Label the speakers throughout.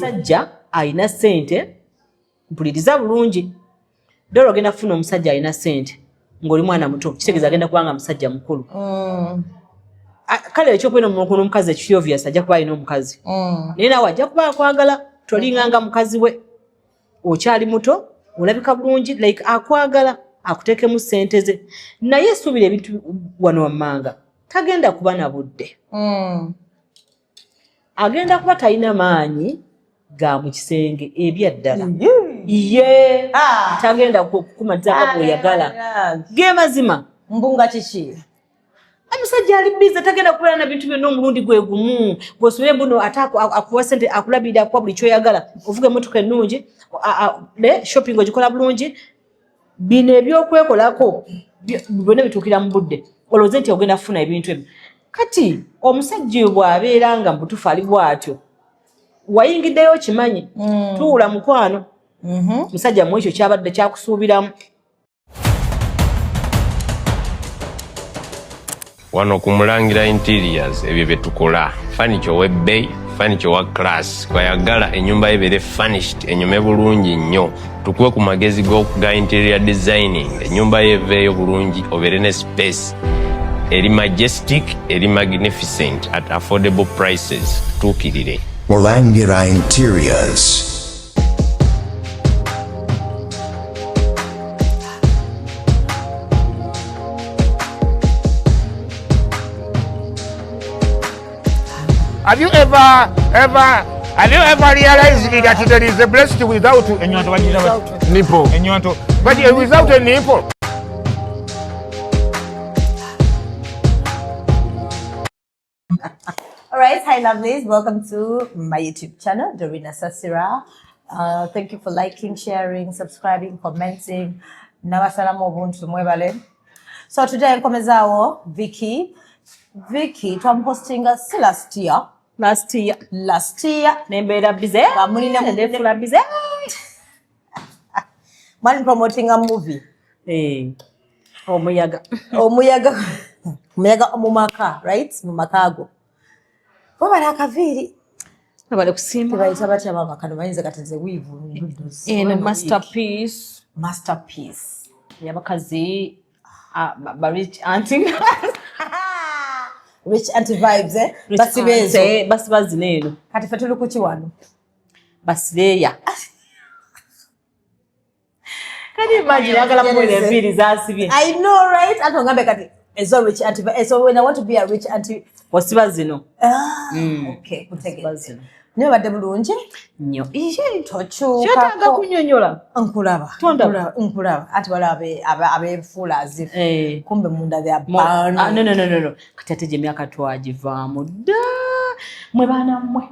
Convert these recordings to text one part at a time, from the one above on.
Speaker 1: Omusajja alina ssente, mpuliriza bulungi. Dora ogenda kufuna omusajja alina ssente ng'oli mwana muto, kitegeeza agenda kubanga musajja mukulu. Kale ekyokubeera n'omukazi ekiri obvious, ajja kuba alina omukazi. Naye naawe ajja kuba akwagala, tolinganga mukazi we, okyali muto, olabika bulungi, like akwagala akuteekemu ssente ze. Naye suubira ebintu wano wammanga, tagenda kuba na budde. Agenda kuba talina maanyi ga mu kisenge ebyaddala. Ye tagenda kukumatiza nga bw'oyagala. Ge mazima.
Speaker 2: Mbunga kiki?
Speaker 1: Omusajja ali busy, tagenda kubeera na bintu byonna omulundi gwe gumu. Gw'osubire mbuno ate akuwa ssente, akulabirira, akuwa buli ky'oyagala, ovuga emmotoka ennungi, ne shopping ogikola bulungi. Bino ebyokwekolako byonna bituukira mu budde. Olowooze nti ogenda kufuna ebintu ebyo. Kati omusajja oyo bw'abeera nga mu butuufu ali bw'atyo, wayingiddeyo okimanyi, tuula mukwano. Musajja mu ekyo kyabadde kyakusuubiramu.
Speaker 3: Wano ku Mulangira Interiors ebyo bye tukola. Furniture ow'ebbeeyi, furniture owa class, kwayagala ennyumba ye ebeere furnished, enyume bulungi nnyo. Tukuwe ku magezi ga interior designing, ennyumba ye eveeyo bulungi, obeere ne space eri majestic, eri magnificent at affordable prices. Tutuukirire.
Speaker 4: Mulangira Interiors.
Speaker 5: Have you ever, ever, have you ever realized that there is a breast without
Speaker 6: Enyonto bagira bati?
Speaker 5: Nipple?
Speaker 6: Enyonto.
Speaker 5: But without a nipple.
Speaker 2: All right, hi lovelies, welcome to my YouTube channel, Doreen Nasasira. Thank you for liking, sharing, subscribing, commenting. Nabasalamu obuntu mwebale. So today nkomezaawo Vicky. Vicky twamupostinga si last year.
Speaker 1: Last year.
Speaker 2: Last year.
Speaker 1: Nembeera busy.
Speaker 2: Nga mulina
Speaker 1: Nefula busy.
Speaker 2: Mwali promoting a movie.
Speaker 1: Omuyaga.
Speaker 2: Omuyaga. Omuyaga mu maka, right? Mu maka ago. Wabala akaviiri.
Speaker 1: Wabale kusimba.
Speaker 2: Tebayita batya maama kano bayinza kati nze weave ndudduzi.
Speaker 1: Eno masterpiece.
Speaker 2: Masterpiece.
Speaker 1: Yabakazi ba rich auntie.
Speaker 2: Rich auntie vibes, eh?
Speaker 1: Rich
Speaker 2: Basiba ezo.
Speaker 1: auntie, basiba zino eno.
Speaker 2: Kati ffe tuli kuki wano?
Speaker 1: Basireya. Kati imagine ayagala muwera enviiri zasibye.
Speaker 2: I know, right? Ate ongambe kati ezo rich auntie vibes. So when I want to be a rich auntie,
Speaker 1: Osiba zino.
Speaker 2: Okay, kutegedde.
Speaker 1: Osiba zino.
Speaker 2: Naye obadde bulungi?
Speaker 1: Nnyo. Ihe.
Speaker 2: Tokyukako.
Speaker 1: Kyetaaga kunnyonnyola.
Speaker 2: Nkulaba.
Speaker 1: Tondaba.
Speaker 2: Nkulaba. Ate waliwo abeefuula azifu. Kumbe munda they are burning.
Speaker 1: No, no, no, no, no. Kati ate gye emyaka twagivaamu dda. Mwe baana mmwe.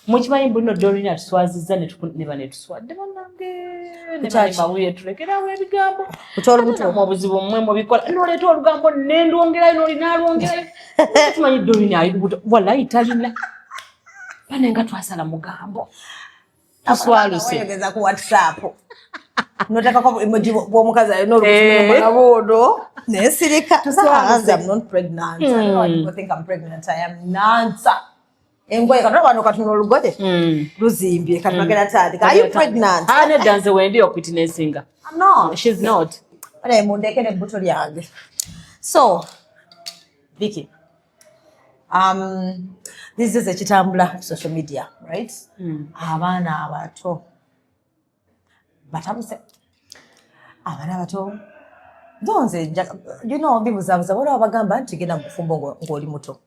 Speaker 1: Mukimanyi mbu nno Doreen atuswazizza ne bane tuswadde bannange. Ne
Speaker 2: Kukyaki?
Speaker 1: bane mawulire tulekerawo ebigambo.
Speaker 2: Ku ky'olubuto.
Speaker 1: Ate obuzibu mmwe mubikola. N'oleeta olugambo ne ndwongerayo n'oli n'alwongerayo. Tumanyi Doreen ali lubuto. Wallahi talina. Bane nga twasala mugambo. Tuswaluse.
Speaker 2: Wayogeza ku WhatsApp. Notekako emoji bw'omukazi alina olubuto ono. Nensirika.
Speaker 1: Tuswaluse.
Speaker 2: I'm not pregnant. I don't know why people think I'm pregnant. I am not. Engoye kati wano katuno olugoye luzimbye kati bagenda tandika. Are you pregnant?
Speaker 1: Nedda nze wendi okwitnessinga.
Speaker 2: I'm not.
Speaker 1: She's not.
Speaker 2: Bale mundekere ebbuto lyange. So, Vicky, this is ekitambula ku social media, right? Abaana abato batabuse. Abaana abato nze you know, bibuzaabuza waliwo abagamba nti genda mu bufumbo ng'oli muto.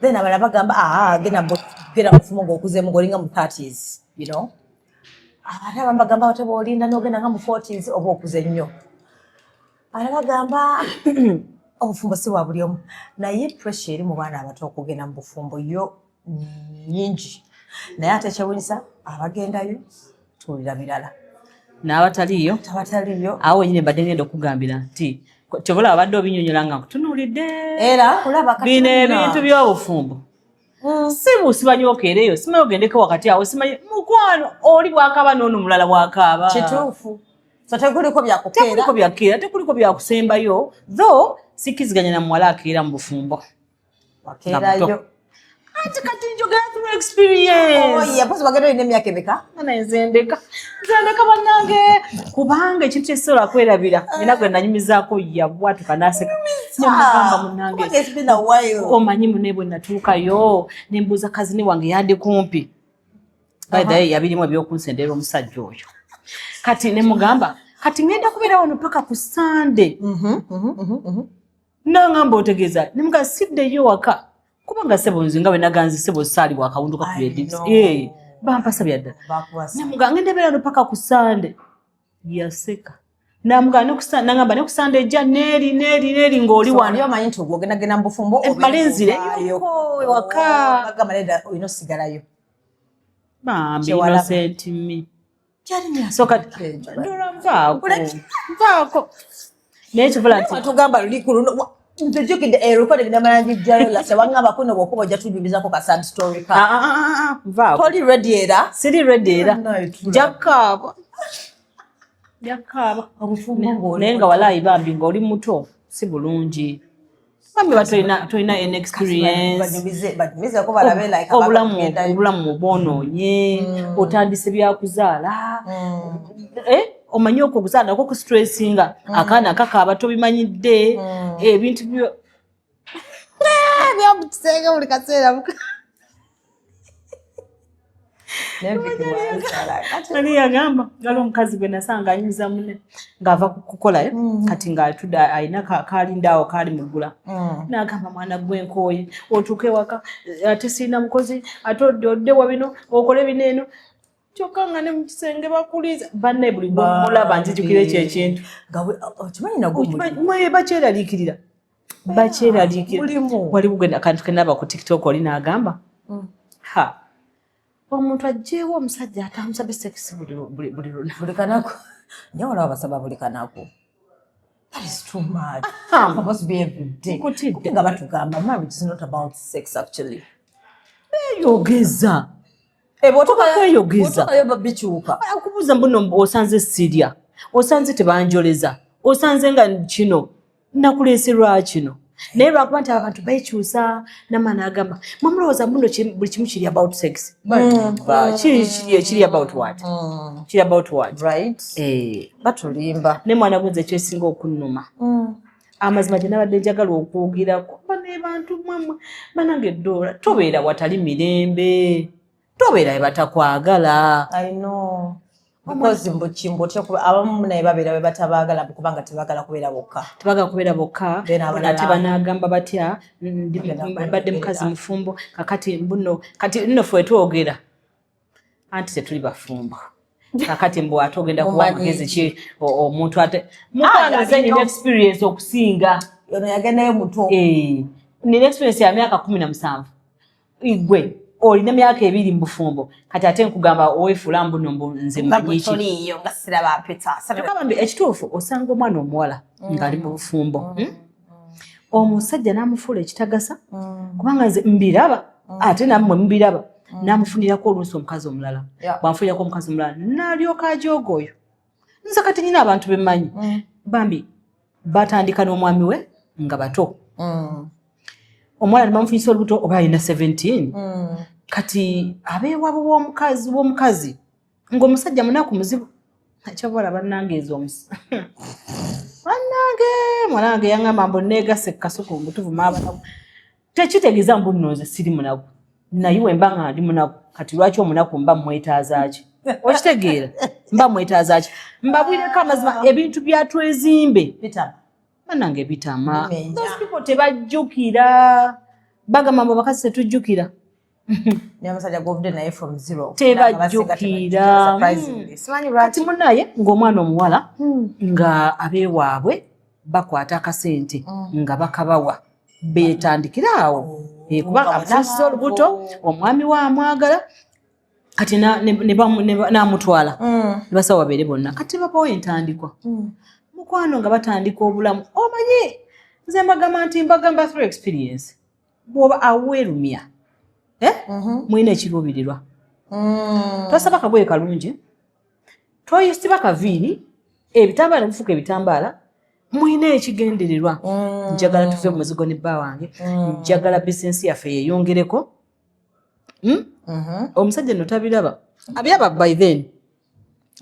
Speaker 2: Then abalala bagamba, genda mu bufumbo ng'okuzeemu ng'olinga mu 30s, you know. Ate abamu bagamba ate bw'olinda n'ogenda nga mu 40s oba okuze nnyo. Abalala bagamba obufumbo si bwa buli omu. Naye pressure eri mu baana abato okugenda mu bufumbo yo nnyingi. Naye ate ekyewuunyisa abagendayo tuwulira birala.
Speaker 1: N'abataliiyo.
Speaker 2: Abataliiyo.
Speaker 1: Awo wenyini mbadde ngenda okugambira nti kyobola abadde obinyonyola nga nkutunuulidde.
Speaker 2: Era olaba kati
Speaker 1: Bino
Speaker 2: nna.
Speaker 1: ebintu by'obufumbo. Si busibanyi okeereyo, simanyi ogendeko wakati awo, simanyi mukwano oli bw'akaaba n'ono omulala bw'akaaba.
Speaker 2: Kituufu. So tekuliko bya kukeera.
Speaker 1: Tekuliko bya kukeera, tekuliko bya kusembayo. Though sikkiziganya na muwala akeera mu bufumbo.
Speaker 2: Wakeerayo.
Speaker 1: Ati kati njogera through experience.
Speaker 2: Oh, yeah, pozi wagenda olina emyaka emeka?
Speaker 1: Nana nze ndeka. Nze ndeka bannange kubanga ekintu kyesobola kwerabira nina gwe nanyumizaako yabwatuka n'aseka. Nemugamba munnange
Speaker 2: Kubanga it's been a while.
Speaker 1: Omanyi mune bwe natuukayo ne mbuuza kazini wange yandi kumpi. By the way, yabirimu ebyokunsendera omusajja oyo. Kati ne mugamba kati ngenda kubeera wano paka ku Sande. Nangamba otegeeza ne mugamba siddeyo waka kubanga ssebo nze nga bwe naganze ssebo saali wakawundu kakubya
Speaker 2: I
Speaker 1: edivisi.
Speaker 2: know.
Speaker 1: Bampasa bya ddala.
Speaker 2: Bakuwasa.
Speaker 1: Namugamba ngenda beera wano paka ku Sande. Yaseka. Namugamba ne ku Sande, nangamba ne ku Sande ejja neeri neeri neeri ng'oli
Speaker 2: So,
Speaker 1: wano.
Speaker 2: wali omanyi nti ogwo ogendagenda mu bufumbo obeera
Speaker 1: Mmale nzire
Speaker 2: ovaayo.
Speaker 1: yuko ewaka.
Speaker 2: Bagamba nedda olina osigalayo.
Speaker 1: Bambi
Speaker 2: Kyewalaba.
Speaker 1: innocent me.
Speaker 2: Kyali myaka
Speaker 1: So kati
Speaker 2: ekyo.
Speaker 1: Ndora nvaako.
Speaker 2: Nkuleke.
Speaker 1: Nvaako. Naye kivula nti
Speaker 2: Watugamba luli ku luno nzijukidde erecording namala ngijjayo last wangamba kuno bw'okuba ojja tunyumizako ka sad story ka.
Speaker 1: Ah, ah, ah, ah, nvaako.
Speaker 2: Toli ready era?
Speaker 1: Siri ready era.
Speaker 2: No, no, tula.
Speaker 1: Nja kukaaba. Nja kukaaba.
Speaker 2: Obufumbo ng'oli
Speaker 1: Naye nga walaayi bambi ng'oli muto si bulungi. Bambi ba tolina an experience.
Speaker 2: Banyumizeko balabe like
Speaker 1: Obulamu
Speaker 2: abagendayo.
Speaker 1: obulamu obwonoonye otandise byakuzaala. Omanyi okwo okuzaala nakwo kustressinga akaana kakaaba tobimanyidde ebintu byo byamukisenge buli kaseera.
Speaker 2: Naye Vicky wansala. Kati
Speaker 1: Ani yagamba gala omukazi gwe nasanga ayimiza munne ng'ava kukola kati ng'atudde alina kalindaawo kaali muggula n'agamba mwana gwe nkooye otuuke ewaka ate sirina mukozi ate odde odde wa bino okole bino eno kyokka nga ne mu kisenge bakuliza banne buli gwemulaba nzijukira ekyo ekintu.
Speaker 2: Nga okimanyi nagwo mulimu.
Speaker 1: Mwe bakyeraliikirira bakyeraliikirira.
Speaker 2: Mulimu.
Speaker 1: Waliwo gwe akantu ke naba ku TikTok oli n'agamba ha omuntu aggyewo omusajja atamusabe sex buli lunaku.
Speaker 2: Buli kanaku. Naye waliwo abasaba buli kanaku. That is too much.
Speaker 1: Ah.
Speaker 2: It's supposed to be every day.
Speaker 1: Nkutidde.
Speaker 2: Nga batugamba marriage is not about sex actually.
Speaker 1: Beeyogeza.
Speaker 2: Eh, bw'otuukayo-
Speaker 1: Kweyogeza.
Speaker 2: bw'otuukayo bikyuka.
Speaker 1: Akubuuza mbuno osanze sirya osanze tebanjoleza osanze nga kino nakuleese lwa kino naye lwakuba nti abantu bekyusa namaana agamba mwamulowooza mbuno buli kimu kiri about sex. Kiri about what? Kiri about what?
Speaker 2: Right? Batulimba.
Speaker 1: Ne mwana gwenze ekyesinga okunnuma amazima gye nabadde njagala okwogerako bane bantu mwamwe banange eddoola tobeera watali mirembe tobeera we batakwagala.
Speaker 2: I know. Because mbu kimbo otya kuba abamu naye babeera be batabaagala kubanga tebaagala kubeera bokka.
Speaker 1: Tebagala kubeera bokka.
Speaker 2: Then abalala-
Speaker 1: Ate banaagamba batya
Speaker 2: Bagenda
Speaker 1: mbadde mukazi
Speaker 2: kubeera.
Speaker 1: mufumbo kakati mbuno kati nno ffe twogera anti tetuli bafumbo kakati mbu ate ogenda kuwa
Speaker 2: Mumanyi
Speaker 1: amagezi ki omuntu ate mukwano
Speaker 2: Ah,
Speaker 1: nze nina
Speaker 2: know.
Speaker 1: experience okusinga.
Speaker 2: Ono yagendayo muto.
Speaker 1: Nina experience ya myaka 17 igwe olina myaka 2 mu bufumbo kati ate nkugamba oweefuula mbuno mbu nze
Speaker 2: Nga
Speaker 1: mmanyi ki.
Speaker 2: toliiyo nga siraba mpeta.
Speaker 1: Kyokka bambi ekituufu osanga omwana omuwala ng'ali mu bufumbo omusajja n'amufuula ekitagasa kubanga nze mbiraba ate nammwe mubiraba n'amufunirako oluusi omukazi omulala bw'amufunirako omukazi omulala n'alyoka ajooga oyo. Nze kati nyina abantu bemmanyi bambi batandika n'omwami we nga bato omuwala ne bamufunyisa olubuto oba alina 17 kati abeewabo w'omukazi ng'omusajja munaku muzibu ekyobola bannange ezo omusi bannange mwana wange yaŋŋamba mbu neegase kasuku mbutuvuma abanaku tekitegeeza mbu nno nze siri munaku naye we mba nga ndi munaku kati lwaki omunaku mba mwetaazaaki okitegeera mba mwetaazaaki mbabwireko amazima ebintu byatwezimbe
Speaker 2: Bitama.
Speaker 1: bannange bitama.
Speaker 2: Bimenya.
Speaker 1: Those people tebajjukira bagamba mbu abakazi tetujjukira.
Speaker 2: Naye omusajja gw'ovudde naye from zero.
Speaker 1: Tebajjukira.
Speaker 2: Surprisingly. Simanyi
Speaker 1: Kati
Speaker 2: lwaki.
Speaker 1: munaye ng'omwana omuwala nga abeewaabwe bakwata akasente nga bakabawa beetandikira awo kubanga
Speaker 2: Nga
Speaker 1: amufuusiza olubuto
Speaker 2: bonna
Speaker 1: omwami we amwagala kati n'amutwala ne basawo babeere bonna kati babawo entandikwa mukwano nga batandika obulamu omanyi nze mbagamba nti mbagamba through experience bw'oba aweerumya eh? Mulina ekiruubirirwa tosaba kagoye kalungi toyisiba kaviiri ebitambaala bifuuka ebitambaala mulina ekigendererwa njagala tuve mu muzigo ne bba wange njagala bizinesi yaffe yeeyongereko. Hmm? Omusajja nno tabiraba, abiraba by then,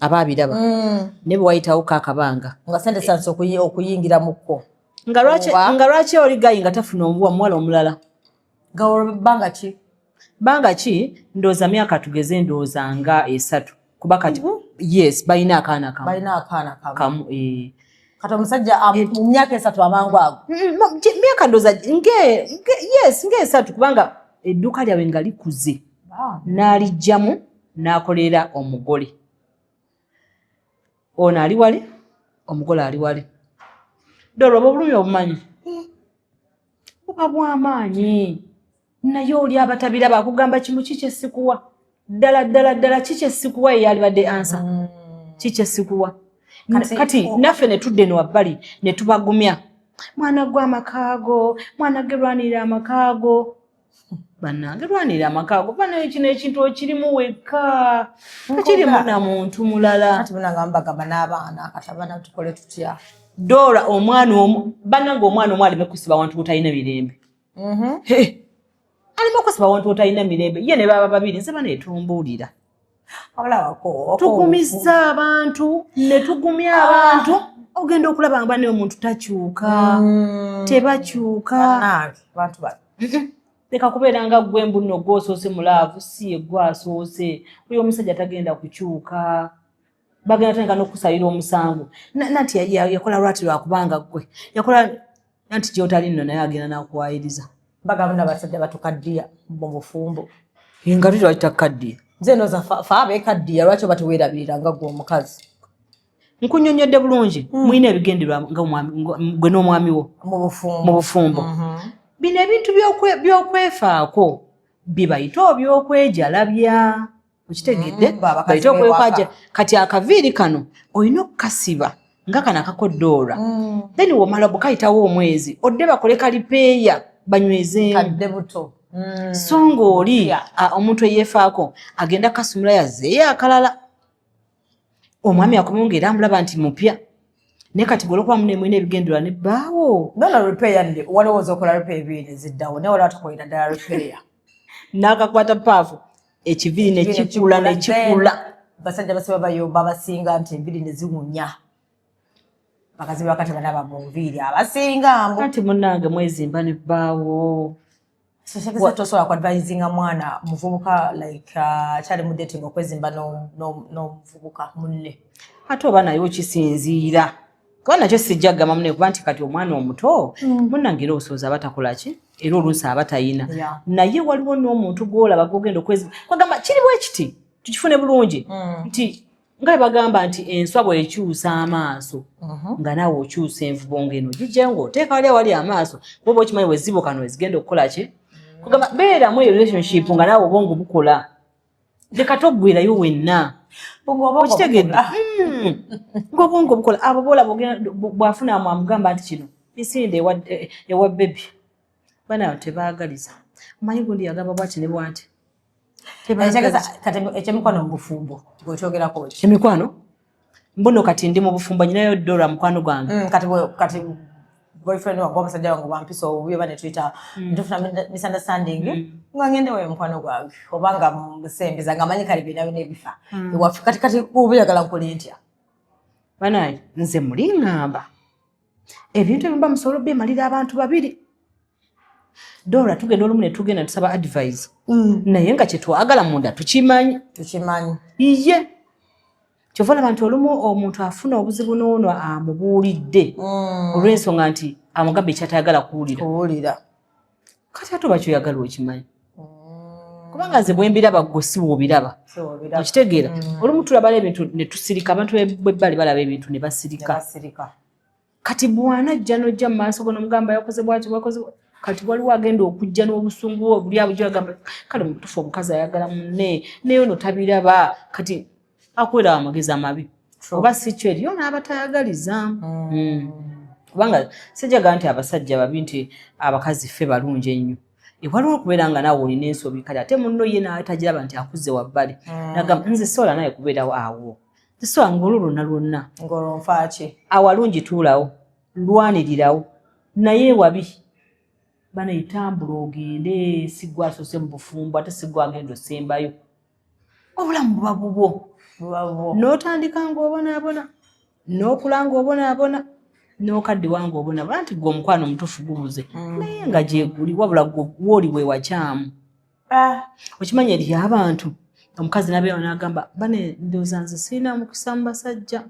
Speaker 1: aba abiraba, naye bwe wayitawo kaakabanga
Speaker 2: nga sente sanse okuyingira mukko.
Speaker 1: Nga lwaki
Speaker 2: Oba?
Speaker 1: Nga lwaki oli guy nga tafuna omuwa muwala omulala?
Speaker 2: Nga olwo bbanga ki?
Speaker 1: Banga ki? Ndowooza myaka, tugeze, ndowooza nga 3, kuba kati yes, balina akaana kamu.
Speaker 2: Balina akaana kamu.
Speaker 1: Kamu, eh.
Speaker 2: Kati omusajja mu myaka 3 amangu ago?
Speaker 1: Myaka ndowooza yes, nge 3, kubanga edduuka lyabwe nga likuze, n'alijjamu n'akolera omugole. Ono ali wali, omugole ali wali. Doola oba obulumi obumanyi buba bw'amaanyi, naye oli abatabiraba akugamba kimu, "Ki kyesikuwa ddala ddala ddala? Ki kyesikuwa?" Ye yalibadde answer, "Ki kyesikuwa?" Kati naffe ne tudda eno wabbali ne tubagumya, "Mwana gwe, amakaago, mwana gwe, lwanirira amakaago. Bannange, lwanirira amakaago." Banaye kino ekintu okirimu wekka, tekirimu na muntu mulala.
Speaker 2: Ati munanga mbagamba n'abaana, kati abaana tukole tutya?
Speaker 1: Doola omwana omu, bannange, omwana omu aleme kusiba wantu otalina mirembe. He, aleme kusiba wantu otalina mirembe. Ye ne baba babiri, nze baneetumbuulira.
Speaker 2: Olabako.
Speaker 1: Tugumiza abantu ne tugumya abantu, ogenda okulaba nga ne omuntu takyuka, tebakyuka.
Speaker 2: Bannange, bantu bano.
Speaker 1: Leka kubeera nga ggwe mbuno gwosoose mu love, si ye gwe asoose. Oyo omusajja tagenda kukyuka, bagenda tandika n'okusalira omusango. Nanti yakola lwati lwakubanga ggwe yakola, nanti gyotali nno naye agenda nakuwayiriza.
Speaker 2: Bagamba n'abasajja batukaddiya mu bufumbo.
Speaker 1: Nga luli lwaki?
Speaker 2: Nze ndowooza fe abeekaddiya, lwaki oba teweerabirira nga gwe omukazi?
Speaker 1: Nkunnyonnyodde bulungi, mulina ebigendererwa nga gwe n'omwami wo
Speaker 2: mu bufumbo.
Speaker 1: Mu bufumbo. Bino ebintu by'okwefaako bibayite obyokwejalabya, okitegedde?
Speaker 2: Abakazi
Speaker 1: Bayite okwekwaja.
Speaker 2: b'ewaka.
Speaker 1: Kati akaviiri kano olina okukasiba nga kano akakoddoora, then womala bukayitawo omwezi, odde bakole ka repair, banywezeemu.
Speaker 2: Kadde buto.
Speaker 1: So ng'oli omuntu eyeefaako agenda kasumula yazzeeyo akalala, omwami akomewo ng'era amulaba nti mupya. Naye kati gwe olwokuba mune mulina ebigendererwa ne bbaawo.
Speaker 2: Nono repair nde walowooza okola repair ebiri ne ziddawo, naye waliwo atakolera ddala repair.
Speaker 1: N'akakwata paafu, ekiviiri ne kikula ne kikula.
Speaker 2: Basajja basiba bayomba abasinga nti enviiri ne ziwunya, bakazi bakati banaba mu nviiri abasinga mbu.
Speaker 1: Anti munnange, mwezimba ne bbaawo.
Speaker 2: Kisa tosobola kuadvisinga mwana muvubuka like akyali mu dating okwezimba n'omuvubuka munne?
Speaker 1: Ate oba naye okisinziira, kuba nakyo sijja kugamba munne, kuba nti kati omwana omuto, munnange, era obusobozi aba takola ki, era oluusi aba tayina. Naye waliwo n'omuntu gw'olaba gwogenda okwezimba, kwagamba kiri bwe kiti, tukifune bulungi nti nga bwe bagamba nti enswa bw'ekyusa amaaso, nga naawe okyusa envubo, ng'eno gijjayo ng'oteeka wali awali amaaso, kuba oba okimanyi wezibo kano wezigenda okukola ki. Kugamba beeramu eyo relationship nga naawe obwongo bukola, leka toggwerayo wenna. Okitegedde? Ng'obwongo bukola. Abo boolaba bw'afuna amugamba nti kino misinde ewa baby, banayo tebaagaliza. Omanyi gundi yagamba bwati ne bwati.
Speaker 2: Tebaagaliza. Kati ekyemikwano mu bufumbo gwekyogerako ki?
Speaker 1: Emikwano mbuno, kati ndi mu bufumbo, nyinayo Dora mukwano gwange.
Speaker 2: Kati boyfriend wange, omusajja wange bwampisa obubi oba netuyita ntufuna misunderstanding, nga ngende weyo mukwano gwange oba nga musembeza nga manyi kale byonna byonna ebifa ewaffe. Kati oba oyagala nkole ntya?
Speaker 1: Banaye, nze muli ŋŋamba ebintu ebimu bamusobola obyemalira abantu babiri. Dora tugenda olumu ne tugenda tusaba advice, naye nga kyetwagala munda tukimanyi.
Speaker 2: Tukimanyi.
Speaker 1: Iye, kyova olaba nti olumu omuntu afuna obuzibu n'ono amubuulidde, olw'ensonga nti amugamba ekyatayagala kuwulira.
Speaker 2: Kuwulira.
Speaker 1: Kati ate oba kyoyagala okimanyi, kubanga nze bwe mbiraba, gwe si bw'obiraba. Okitegeera? Olumu tulaba ebintu ne tusirika, abantu bwebbali balaba ebintu ne basirika.
Speaker 2: Basirika.
Speaker 1: Kati bw'anajja n'ojja mu maaso go n'omugamba yakoze bwati, bwakoze kati waliwo agenda okujja n'obusungu bwe buli abujja agamba, "Kale mutufu omukazi ayagala munne, naye ono tabiraba." Kati akuwera amagezi amabi, oba si kyo eriyo n'abatayagaliza. Kubanga sijjaga nti abasajja babi, nti abakazi ffe balungi ennyo. Waliwo okubeera nga naawe olina ensobi, kati ate munno ye n'atagiraba nti akuze wabbali, nagamba, "Nze sobola naye kubeerawo awo, nsobola ngaolwo lwonna lwonna."
Speaker 2: Ng'olwo nfaaki?
Speaker 1: Awalungi tuulawo, lwanirirawo, naye wabi. Banayitambula ogende, sigwa asoose mu bufumbo, ate sigwa agenda osembayo. Obulamu buba bubwo. N'otandika ng'obonaabona, n'okula ng'obonaabona, n'okaddiwa ng'obonaabona, nti gwe omukwano omutuufu gubuze. Naye nga gyeguli, wabula gwe wooli we wakyamu. Okimanyi eri abantu, omukazi nabeera n'agamba, "Bane, ndowooza nze sirina mukisa mu basajja,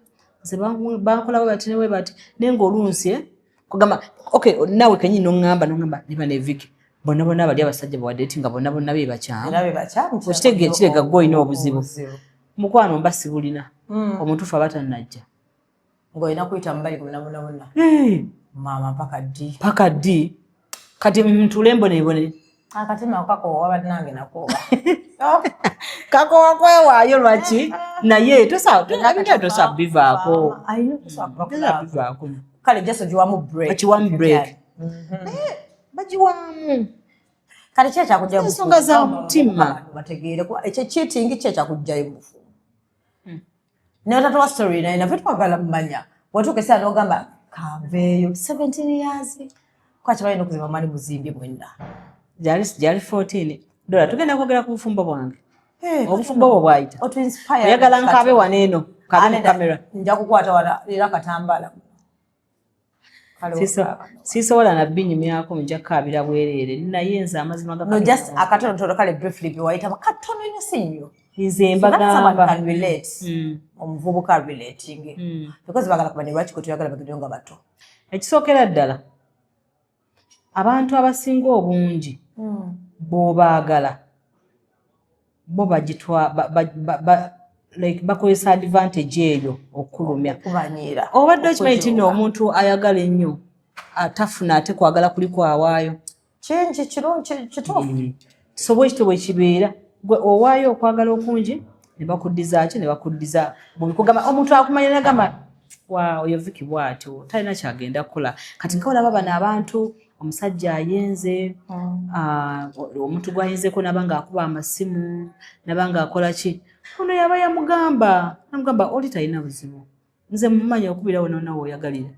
Speaker 1: nze bankola bwe bati ne bwe bati." Naye ng'olunsi kugamba, okay, naawe kenyini noŋŋamba ne bane Viki, bonna bonna bali abasajja bawadde ti nga bonna bonna be bakyamu.
Speaker 2: Era be bakyamu.
Speaker 1: Okitegeera, kirega gwe olina obuzibu. Mukwano, mba sibulina. Omutuufu aba tannajja.
Speaker 2: Ng'olina kuyita mubali bonna bonna bonna. Maama, mpaka ddi?
Speaker 1: Paka ddi? Kati ntule mbonebone?
Speaker 2: Akatima kakoowa bannange, nakoowa.
Speaker 1: Kakowa kwewaayo lwaki? Naye ebintu tosa bivaako.
Speaker 2: Alina okusobola.
Speaker 1: Tosa bivaako.
Speaker 2: Kale just ogiwamu break.
Speaker 1: Bagiwamu break. Naye bagiwamu.
Speaker 2: Kale ki ekyakugjayo?
Speaker 1: Ensonga za mutima.
Speaker 2: Bategeere kuba ekyo cheating, ki ekyakugjayo mu bufumbo? Naye tatuwa story, naye naffe twagala mumanya. Watuuka esaa n'ogamba kanveeyo, 17 years, kwaki balina okuzimba mwali muzimbye mwenna?
Speaker 1: Gyali 14 dola. Tugenda kwogera ku bufumbo bwange. Obufumbo bwo bwayita.
Speaker 2: Otu inspire.
Speaker 1: Oyagala nkabe wano eno, kabe mu kamera?
Speaker 2: Nja kukwata wana era katambala. Kale.
Speaker 1: Sisobola nabbinyumyako, nja kukaabira bwereere, naye nze amazima ga
Speaker 2: No, just akatonotono, kale briefly byewayitamu katono nnyo, si nnyo.
Speaker 1: Nze
Speaker 2: So that someone
Speaker 1: mbagamba.
Speaker 2: can relate. Omuvubuka relating. Because bagala kumanya lwaki kwe toyagala bagende nga bato.
Speaker 1: Ekisookera ddala, abantu abasinga obungi b'obaagala bo bagitwa like bakozesa advantage eyo okulumya.
Speaker 2: Kubanyiira.
Speaker 1: Obadde okimanyi nti nno omuntu ayagala ennyo atafuna, ate kwagala kuli kwawaayo?
Speaker 2: Kingi, kirungi, kituufu.
Speaker 1: So bwe kityo bwe kibeera, gwe owaayo okwagala okungi ne bakuddiza ki? Ne bakuddiza bubi. Kugamba omuntu akumanya nagamba, "Wa oyo Viki bw'atyo talina kyagenda kukola." Kati nga olaba bano abantu, omusajja ayenze, omuntu gw'ayenzeko naba ng'akuba amasimu, naba ng'akola ki, ono yaba yamugamba, namugamba, "Oli talina buzibu, nze mumanyi okubirawo nona woyagalira."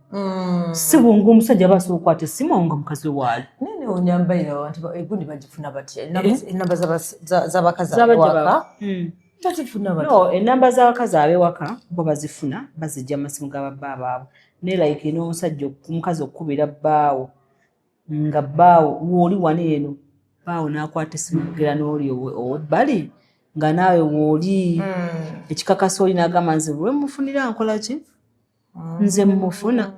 Speaker 1: Si bwonga omusajja aba asobola okukwata essimu awo nga mukazi we waali.
Speaker 2: Nene onyambaire abantu egundi bagifuna batya? Enamba z'abakazi
Speaker 1: Z'abajja
Speaker 2: abewaka
Speaker 1: baabwe.
Speaker 2: bagifuna batya?
Speaker 1: No, enamba z'abakazi ab'ewaka bo bazifuna, bazijja mu masimu g'ababba baabwe. Naye like n'omusajja, omukazi okukubira bbaawo nga bbaawo wooli wano eno, bbaawo n'akwata essimu okugera n'oli ow'ebbali nga naawe wooli, ekikakasa oli n'agamba, "Nze lwe mufunira nkola ki? Nze mumufuna."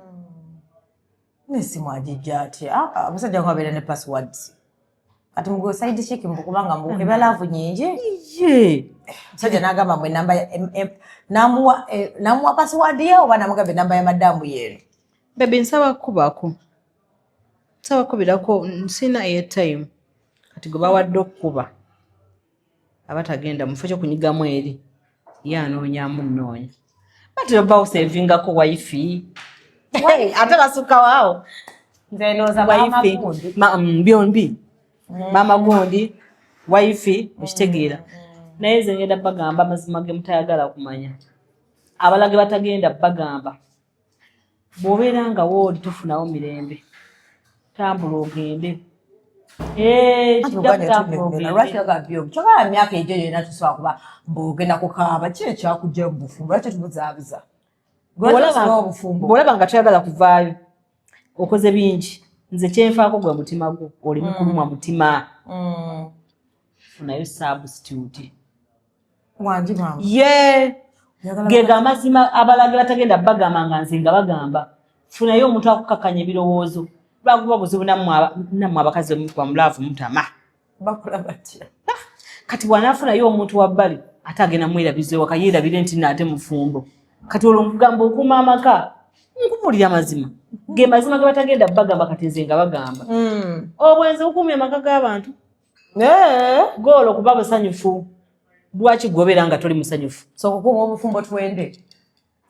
Speaker 2: Nesimu agijja atya? Ah, abasajja nga babeera ne passwords. Kati mugwe side chick mbu kubanga mbu eba love nyingi.
Speaker 1: Ye.
Speaker 2: Omusajja n'agamba mbu enamba namuwa password ye oba namugamba enamba ya madamu yeeno.
Speaker 1: "Baby, nsaba kukubako, nsaba kukubirako, sina airtime." Kati gwe bawadde okukuba aba tagenda mu kifo kyokunyigamu eri, ye anoonyamu nnoonya, batera obba osevingako wifi, ate basukkawo
Speaker 2: Nze ndowooza
Speaker 1: wifi.
Speaker 2: Gundi.
Speaker 1: Byombi, maama gundi, wifi, okitegeera? Naye nze ngenda bagamba amazima ge mutayagala kumanya, abalala ge batagenda bagamba. Bw'obeera nga wooli tofunawo mirembe, tambula ogende. Kijja kutambula ogende.
Speaker 2: Lwaki ogambye kyogala myaka egyo yonna tusobola kuba mbu ogenda kukaaba? Ki ekyakujja mu bufumbo? Lwaki tubuzaabuza? Obufumbo.
Speaker 1: Bw'olaba nga toyagala kuvaayo, okoze bingi, nze kyenfaako gwe mutima gwo olimu kulumwa mutima, funayo substitute.
Speaker 2: Wangi maama.
Speaker 1: Ye gega amazima abalage batagenda bagamba, nga nze nga bagamba, funayo omuntu akukakanya ebirowoozo. Lwakuba buzibu nammwe abakazi omukuba mu love mutama.
Speaker 2: Bakola batya?
Speaker 1: Kati bw'anaafunayo omuntu wa bbali, ate agenda mwerabiza ewaka, yeerabire nti naate mufumbo. Kati olwo nkugamba okuuma amaka, nkubuulira amazima, ge mazima ge batagenda bagamba. Kati nze nga bagamba, obwenzi bukuumya amaka g'abantu goolo kuba busanyufu. Lwaki gwobeera nga toli musanyufu?
Speaker 2: So okukuuma obufumbo twende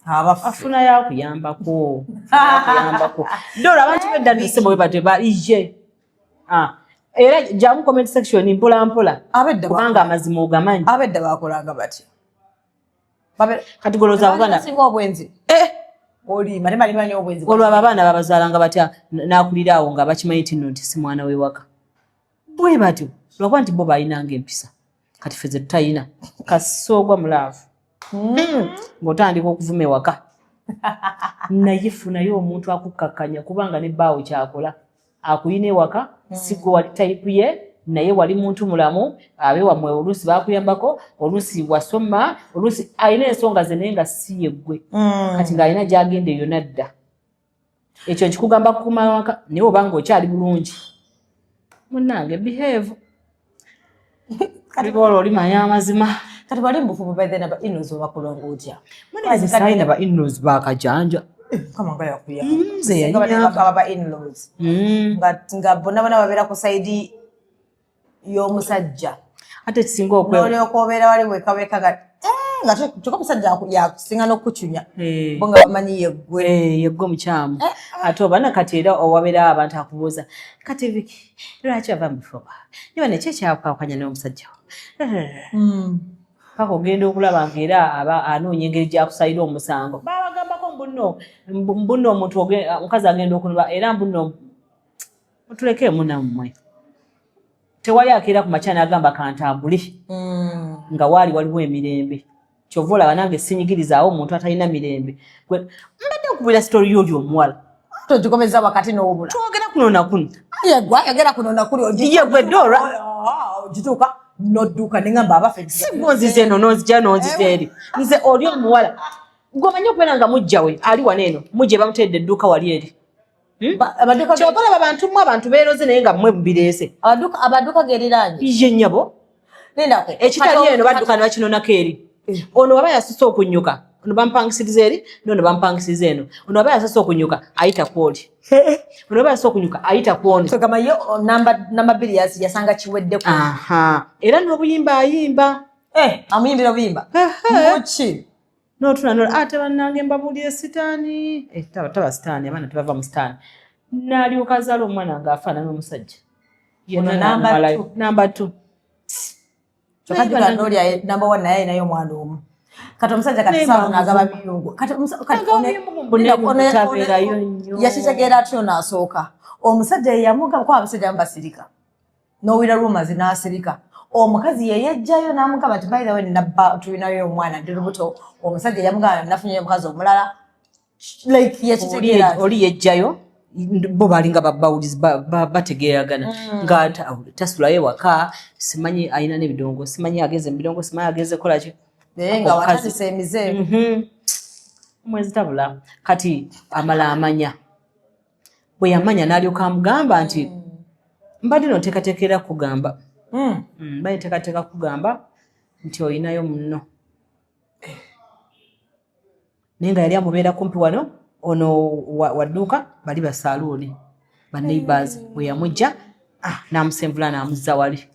Speaker 2: abaffe.
Speaker 1: Afunayo akuyambako, akuyambako. Dola abantu bedda nosebo bwe batyo ye. Ah, era jangu comment section mpola mpola.
Speaker 2: Abedda
Speaker 1: kubanga amazima ogamanyi.
Speaker 2: Abedda bakolanga batya?
Speaker 1: Kati golooza Buganda
Speaker 2: Basinga obwenzi.
Speaker 1: Eh,
Speaker 2: Olimba ne balima nnyo obwenzi.
Speaker 1: Olwo abo abaana babazaalanga batya n'akulira awo nga bakimanyi nti nno nti si mwana w'ewaka? Bwe batyo, lwakuba nti bo balinanga empisa, kati ffe ze tutayina. Kasoogwa mu love ng'otandika okuvuma ewaka, naye funayo omuntu akukkakkanya, kubanga ne bbaawo kyakola akuyina ewaka. Si gwe wali type ye, naye wali muntu mulamu. Abe wammwe oluusi bakuyambako, oluusi wasoma, oluusi alina ensonga ze, naye nga si yeggwe. Kati ng'alina gy'agenda eyo nadda. Ekyo nkikugamba kukuma waka, naye obanga okyali bulungi, munnange, behave kati olwo olimanya amazima.
Speaker 2: Kati wali mubufumbo by then, aba in-laws bakulonga otya?
Speaker 1: Salina ba in-laws bakajanja.
Speaker 2: Mukama nga yakuyamba.
Speaker 1: Nze
Speaker 2: Singa bali
Speaker 1: yanyamba.
Speaker 2: aba in-laws nga bonna bonna babeera ku side y'omusajja.
Speaker 1: Ate kisinga okwe
Speaker 2: N'olyoka obeera wali weka weka nga nga kyokka omusajja yakusinga n'okukucunya, bo nga bamanyi yeggwe.
Speaker 1: Eh, yeggwe mukyamu. Ate oba nakati era owabeerawo abantu akubuuza, "Kati Viki, lwaki ava mu bifo niba neki ekyakwawukanya n'omusajja wo?" Paka ogenda okulaba nga era aba anoonya engeri gyakusalira omusango. Babagambako mbunno mbunno omuntu omukazi agenda okunoba, era mbunno mutulekeemu nammwe. Tewali akeera ku makya n'agamba kantambule nga waali waliwo emirembe. Kyova olaba nange sinyigirizaawo omuntu atalina mirembe. Mbadde nkubira story y'oli omuwala.
Speaker 2: Togikomeza wakati n'obula.
Speaker 1: Twogera kuno na kuno.
Speaker 2: Yegwe ayogera kuno nakuli.
Speaker 1: Ye gwe Dora.
Speaker 2: Ogituuka nodduka neŋamba abaffe.
Speaker 1: Si gwonziza eno nonzija nonziza eri. Nze oli omuwala gwomanyi okubeera nga mujja we ali wano eno, mujja bamuteredde edduuka wali eri.
Speaker 2: Amaduuka
Speaker 1: Kyova olaba bantu mmwe, abantu beeroze, naye nga mmwe mubireese.
Speaker 2: Amaduuka geriraanye.
Speaker 1: Ye nnyabo.
Speaker 2: Lindako.
Speaker 1: Ekitali eno badduka ne bakinonako eri. Ono waba yasise okunyuka, ono bampangisiriza eri, nono bampangisiriza eno. Ono waba yasise okunyuka, ayita kwoli. Ono waba yasise okunyuka, ayita kwono.
Speaker 2: Kwegamba ye namba 2 yasanga kiweddeko.
Speaker 1: Aha, era n'obuyimba ayimba.
Speaker 2: Eh, amuyimbira obuyimba muki?
Speaker 1: Notuna nola ate bannange mbabuulire sitaani. Eh, taba sitaani, abaana tebava mu sitaani. N'alyoka azaala omwana ng'afaanana omusajja.
Speaker 2: Ono number two.
Speaker 1: Namba 2.
Speaker 2: Kyokka jjukira n'oli namba 1 naye alinayo omwana omu. Kati omusajja kati
Speaker 1: Naye
Speaker 2: saawa
Speaker 1: mangu.
Speaker 2: n'agaba biyungu. Kati kati
Speaker 1: Agaba biyungu mbu naye tabeerayo nnyo.
Speaker 2: Yakitegeera atyo n'asooka omusajja ye yamugamba, kuba abasajja abamu basirika n'owulira rumors n'asirika. Omukazi ye yajjayo n'amugamba nti, "By the way, nabba tulinayo omwana, ndi lubuto." Omusajja yamugamba, "Nafunyeyo omukazi omulala." Like yakitegeera atyo.
Speaker 1: Oli yejjayo, bo balinga babawulizi, bategeeragana nga tasulayo waka, simanyi alina n'ebidongo, simanyi agenze mu bidongo, simanyi agenze kukola ki.
Speaker 2: Naye nga
Speaker 1: Omukazi.
Speaker 2: watandise emize.
Speaker 1: Omwezi tabula. Kati amala amanya, bwe yamanya n'alyoka amugamba nti, "Mbadde no nteekateekera kugamba, mbadde nteekateeka kugamba nti oyinayo munno." Naye nga yali amubeera kumpi wano, ono wa dduuka, bali basaaluuni, ba neighbors. Bwe yamujja, ah, n'amusenvula n'amuzza wali.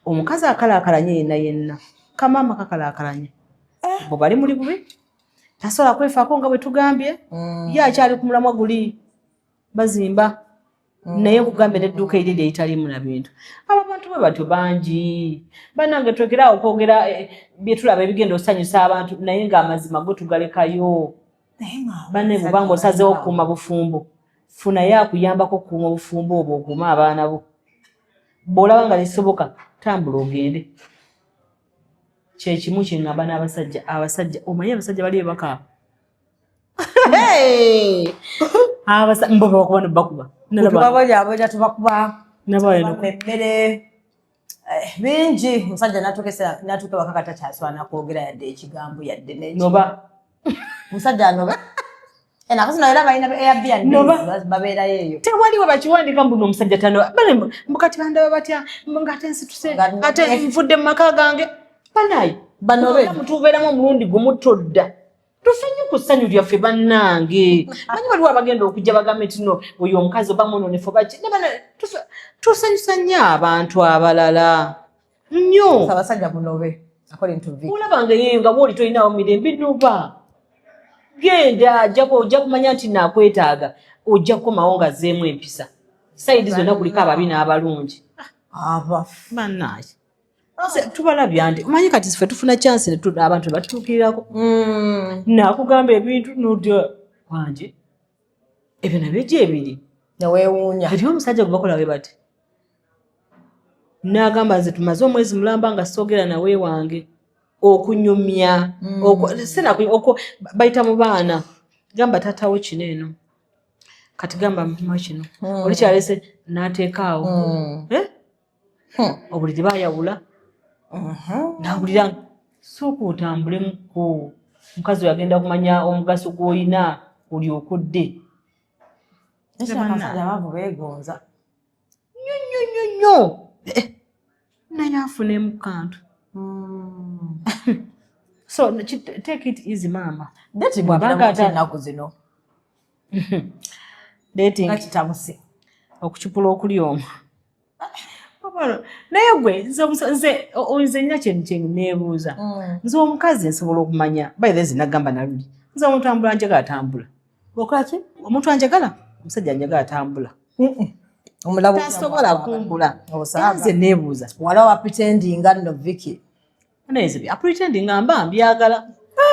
Speaker 1: Omukazi akalaakalanye yenna yenna, kamaama kakalaakalanye, bwe bali muli bubi, tasobola kwefaako nga bwe tugambye. Ye akyali ku mulamwa guli bazimba, naye nkugambye nedduuka eri eritaliimu na bintu. Abo abantu bwe batyo bangi bannange. Twekeraawo okwogera bye tulaba ebigenda osanyusa abantu, naye ng'amazima go tugalekayo. Banne, bw'obanga osazeewo okukuuma bufumbo, funayo akuyambako okukuuma obufumbo obwo, okuume abaana bo. Bw'olaba nga tekisoboka, tambula ogende. Kyekimu kyeŋŋamba n'abasajja. Abasajja, omanyi abasajja bali ebaka mbo bakuba nebakuba.
Speaker 2: Tubabonyabonya, tubakuba
Speaker 1: Nabayo.
Speaker 2: emmere, bingi. Omusajja natuuka waka katakyaswana kwogera yadde ekigambo yadde neki.
Speaker 1: Noba.
Speaker 2: Omusajja anoba enaku zino, era balina Airbnb.
Speaker 1: Noba.
Speaker 2: Babeerayo eyo.
Speaker 1: Tewali we bakiwandika mbu omusajja tano. Bale mbu kati bandaba batya mbu ng'ate nsituse, ate nvudde mu maka gange banaye.
Speaker 2: Banobe.
Speaker 1: Mutubeeramu omulundi gumu todda. Tufe nnyo ku ssanyu lyaffe bannange. Manyi waliwo abagenda okujja bagambe nti no oyo omukazi oba mwononefu baki. Ne tusanyusa nnyo abantu abalala nnyo.
Speaker 2: Abasajja munobe according to Vic.
Speaker 1: Olaba nga ye nga bwoli tolinawo mirembe, noba genda, ojja kumanya nti nakwetaaga, ojja kukomawo nga zeemu empisa. Side zonna kuliko ababi n'abalungi.
Speaker 2: Abafu.
Speaker 1: Bannaaye, tubalabya nti omanyi kati ffe tufuna chance abantu ne batutuukirirako nakugamba ebintu notya. Wangi, ebyo nabyo gyebiri.
Speaker 2: Neweewuunya.
Speaker 1: Eri omusajja gwe bakola we bati, n'agamba, nze tumaze omwezi mulamba nga soogera nawe wange okunyumya. Bayita mu baana, gamba taatawo kino eno, kati gamba mama kino. Oli kyalese n'ateeka awo. Eh? Obuliri bayawula. Nawulira sooka otambulemuko, omukazi oyo agenda kumanya omugaso gw'olina olyokodde.
Speaker 2: Abasajja abaavu beegonza.
Speaker 1: Nnyo nnyo nnyo nnyo. Eh, naye afunemu kantu. So take it easy, maama.
Speaker 2: Dating.
Speaker 1: Bw'abanga
Speaker 2: ennaku zino
Speaker 1: dating
Speaker 2: nga kitabuse.
Speaker 1: Okucupula okuli omwo. Papa, naye gwe nze nina kye neebuuza. Nze omukazi nsobola okumanya, by the way, nagamba naluli, nze omuntu ambula njagala atambula.
Speaker 2: Okola ki?
Speaker 1: Omuntu anjagala, omusajja anjagala atambula.
Speaker 2: Omulabo.
Speaker 1: Tasobola kumbula.
Speaker 2: Osaaga.
Speaker 1: Nze neebuuza.
Speaker 2: Wala wa pretendinga nno, Vicky.
Speaker 1: Naye nze bya pretending nga mba mbyagala.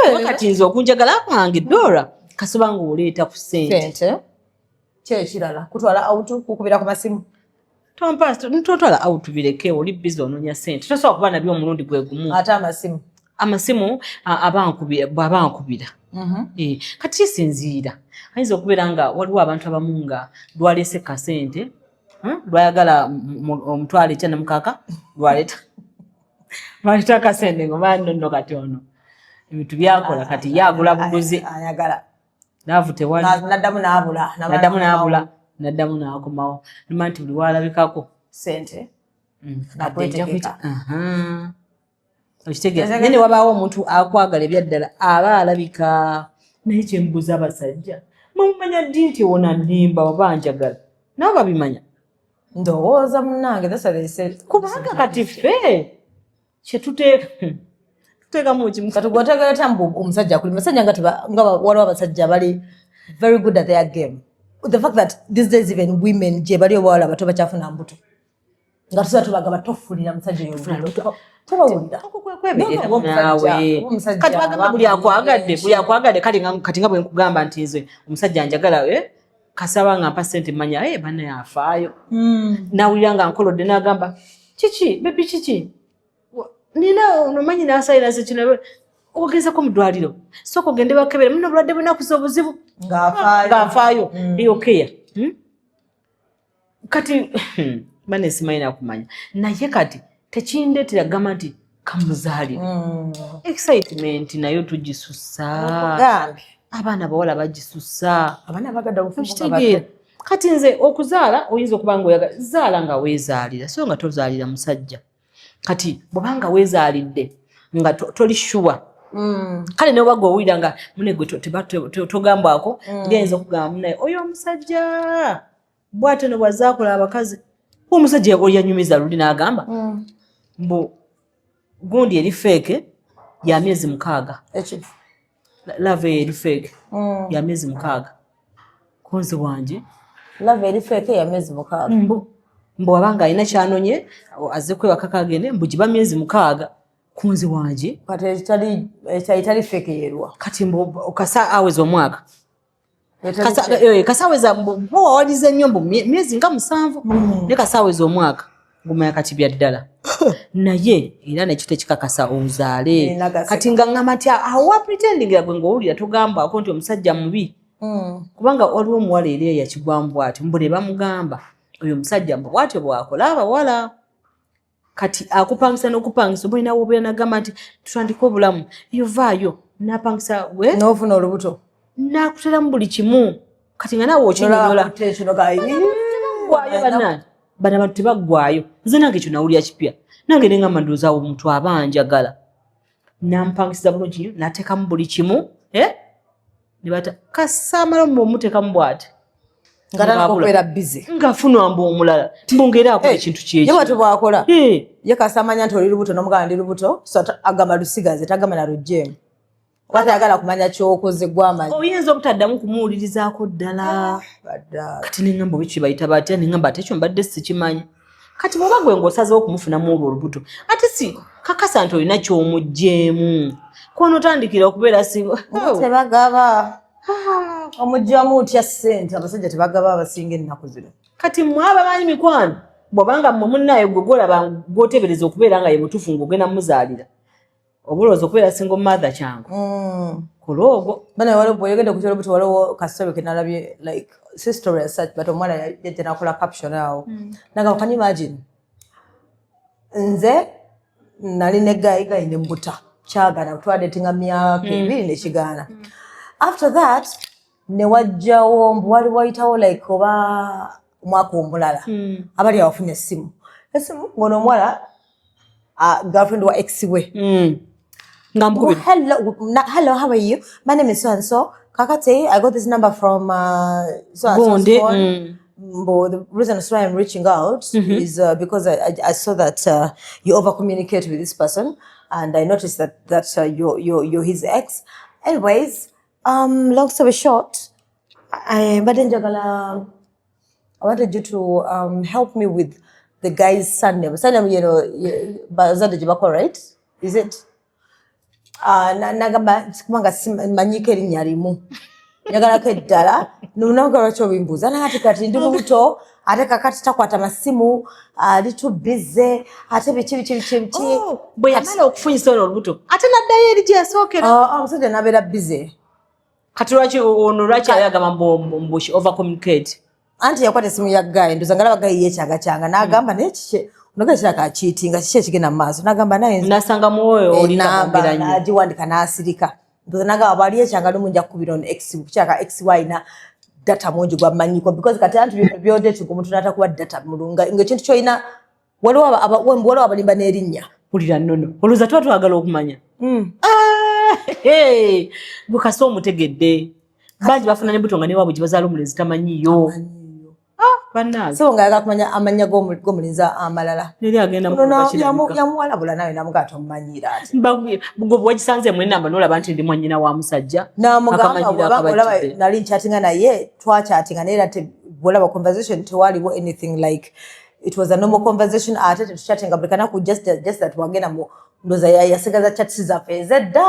Speaker 1: Kuba kati nze okunjagala kwange, Dora, kasoba ng'oleeta ku ssente.
Speaker 2: Sente ki ekirala? Kutwala out, kukubira ku masimu.
Speaker 1: Tompa, tontwala out, bireke, oli busy onoonya ssente, tosobola kuba nabyo omulundi gwe gumu.
Speaker 2: Ate amasimu?
Speaker 1: Amasimu, aba nkubira, bw'aba nkubira. Eh, kati kisinziira, ayinza okubeera nga waliwo abantu abamu nga lwaleese kasente, lwayagala omutwalo 96, lwaleeta akasente nga oba nno kati ono ebintu byakola kati ye agula buguzi.
Speaker 2: Ayagala.
Speaker 1: Naavu tewali.
Speaker 2: Naddamu n'abula.
Speaker 1: Naddamu n'abula, naddamu n'akomawo, nima nti buli walabikako
Speaker 2: sente.
Speaker 1: Kadde ejja
Speaker 2: Nakwetegeka.
Speaker 1: Aha. Okitegeera? Naye ne wabaawo omuntu akwagala ebyaddala, aba alabika. Naye kyembuuza, abasajja mumumanya ddi nti wona nnimba oba njagala? Nabo babimanya?
Speaker 2: Ndowooza munnange, that's what they say.
Speaker 1: Kubanga kati ffe kyetuteeka tuteekamu kimu.
Speaker 2: Kati gwe otegeera otya mbu omusajja akuli musajja nga nga waliwo abasajja bali very good at their game? The fact that these days even women gye bali, obawala bato bakyafuna mbuto, nga tusobola tubagamba tofunira musajja oyo olubuto, tebawulira.
Speaker 1: Okweberera
Speaker 2: No, no,
Speaker 1: naawe.
Speaker 2: omusajja
Speaker 1: Kati bagamba buli akwagadde, buli akwagadde. Kale kati nga bwe nkugamba nti nze omusajja njagala, kasaba nga mpa sente, manya bannaye afaayo. Nawulira nga nkolodde, n'agamba, "Kiki baby, kiki?" Nina omanyi nasayirase kino, ogezeko mu ddwaliro, sooka ogende bakebere muno obulwadde bwenakuza obuzibu.
Speaker 2: Ng'afaayo.
Speaker 1: Ng'afaayo, eyo keya. Kati bane simanyi nakumanya, naye kati tekindeetera kugamba nti kamuzaalire. Excitement nayo tugisusa.
Speaker 2: Gambye.
Speaker 1: Abaana abawala bagisusa.
Speaker 2: Abaana bagadde obufumbo nga bato.
Speaker 1: Okitegeera? Kati nze okuzaala, oyinza okuba nga oyagala zaala nga weezaalira, so nga tozaalira musajja. Kati bw'obanga weezaalidde nga toli sure. Kale ne oba gwe owulira nga mune gwe togambwako, ndi ayinza okugamba, "Munaye oyo omusajja bw'atyo no bw'azaakola abakazi." Omusajja oli yanyumiza luli n'agamba mbu gundi eri fake ya myezi 6.
Speaker 2: Eki?
Speaker 1: Love eyo eri fake ya myezi 6, konzi wanje.
Speaker 2: Love eri fake ya myezi 6?
Speaker 1: Mbu abanga alina kyanonye, azze kwebaka kagende, mbu giba myezi 6, kunzi wanje.
Speaker 2: Kati ekitali fake yerwa?
Speaker 1: Kati mbu kasa aweza omwaka.
Speaker 2: Etali
Speaker 1: Kasa aweza, mbu wawaliza nnyo, mbu myezi nga 7, naye kasa aweza omwaka gumanya kati bya ddala. Naye era nekyo tekikakasa ozaale.
Speaker 2: Nagase.
Speaker 1: Kati nga ŋŋamba nti awo wa pretendingira gwe ng'owulira togambwako nti omusajja mubi. Kubanga waliwo omuwala eri eyakigwamu bw'atyo, mbu ne bamugamba oyo omusajja mbu bw'atyo bw'akola abawala. Kati akupangisa n'okupangisa, oba olina wobeera, nagamba nti tutandike obulamu, eyo vaayo napangisa we.
Speaker 2: N'ofuna olubuto.
Speaker 1: Nakuteramu buli kimu, kati nga naawe okinyonyola. Tebaggwayo bannange, bano abantu tebaggwayo. Nze nange ekyo nawulira kipya, nange neŋŋamba ndowooza awo omuntu aba njagala, nampangisiza bulungi nnyo, nateekamu buli kimu, eh? Ne bata kasaamala omuteekamu bw'ati.
Speaker 2: Nga tandika okubeera busy.
Speaker 1: Ng'afunwa mbu omulala, mbu ng'era akola ekintu
Speaker 2: Ye bwatyo bwakola.
Speaker 1: Eh,
Speaker 2: Ye kasita amanya nti oli lubuto, n'omugamba ndi lubuto, so agamba lusigaze, tagamba na lugjeemu, oba tayagala kumanya kyokoze gwamanyi.
Speaker 1: Oyinza obutaddamu kumuwulirizaako ddala. Kati neŋŋamba oba kibayita batya, neŋŋamba ate ekyo mbadde sikimanyi. Kati bw'oba gwe ng'osazeewo okumufunamu olwo olubuto, ate si kakasa nti olina ky'omugjeemu, konootandikira okubeera single.
Speaker 2: Tebagaba.
Speaker 1: Ah,
Speaker 2: Omugyamu otya ssente? Abasajja tebagaba abasinga ennaku zino.
Speaker 1: Kati mmwe abamanyi mikwano, bw'obanga mmwe munnaye gwe gwolaba gw'oteebereza okubeera nga ye mutuufu ng'ogenda muzaalira, oba olowooza okubeera single mother kyangu, kola ogwo.
Speaker 2: Bana, waliwo bw'oyogedde ku kyolubuto, waliwo kastory ke nalabye, like si story as such, but omwana yajja nakola caption awo nagamba, "Can you imagine, nze nali ne guy, guy ne mbuta kyagaana, twadatinga myaka 2 nekigaana. After that ne wajjawo mbu wali wayitawo like oba omwaka omulala, abali awafunye essimu ngono omuwala, girlfriend wa ex we.
Speaker 1: Nga mukubira.
Speaker 2: Hello, hello, how are you? My name is so and so. Kakati, I got this number from so and so's
Speaker 1: Gundi,
Speaker 2: phone. But the reason why I'm reaching out is because I saw that you over communicate with this person, and I noticed that you're his ex. Anyways, long story short, I but njagala, I wanted you to help me with the guy's surname. Surname, bazadde gye bakola, right? Is it? Nagamba kubanga manyiko erinnya limu, njagalako eddala. Nagamba, "Lwaki obimbuuza?" Nagati, "Kati ndi lubuto, ate kakati takwata masimu, ali too busy, ate biki biki biki biki."
Speaker 1: Oh, bwe yamala okufunyisa ono olubuto, ate naddayo eri gye yasookera.
Speaker 2: Ah, ah, omusajja nabeera busy.
Speaker 1: Kati lwaki ono, lwaki yali agamba mbu she over communicate?
Speaker 2: Anti yakwata esimu ya guy, ndoza ngalaba guy yekyagakyanga, n'agamba, "Naye kiki onoga kiraka akiitinga, kiki ekigenda mu maaso?" N'agamba, "Naye
Speaker 1: Nasanga mwoyo oli
Speaker 2: enamba
Speaker 1: kamwogera nnyo.
Speaker 2: N'agiwandika n'asirika. Ndoza nagamba, "Bwali ekyanga lumu nja kukubira ono ex, kukyaka ex we alina data mungi gwamanyiko," because kati anti bino byodetinga omuntu n'atakuwa data mulunga ngaekintu kyolina, waliwo waliwo abalimba n'erinnya.
Speaker 1: Wulira nnono, olowooza tuba twagala okumanya? Ah, hey, gwe kasa omutegedde, bangi bafuna nembuto nga newaabwe gye bazaala omulenzi tamanyiyo. Ah, bannange.
Speaker 2: So nga ayagala kumanya amannya g'omulenzi amalala.
Speaker 1: Neri agenda
Speaker 2: Ono
Speaker 1: kirabika.
Speaker 2: Yamuwalabula nawe namugaa tomumanyiira ati.
Speaker 1: Gwe bwewagisanze mu enamba nolaba nti ndi mwannyina wa musajja.
Speaker 2: Namugamba,
Speaker 1: Akamanyiro
Speaker 2: olaba
Speaker 1: akabatidde.
Speaker 2: nali nkyatinga naye, twakyatinga naye era bwolaba conversation tewaliwo anything, like it was a normal conversation, ate tetukyatinga buli kanaku, just that wagenda mu ndoza yasigaza chats zaffe ezedda.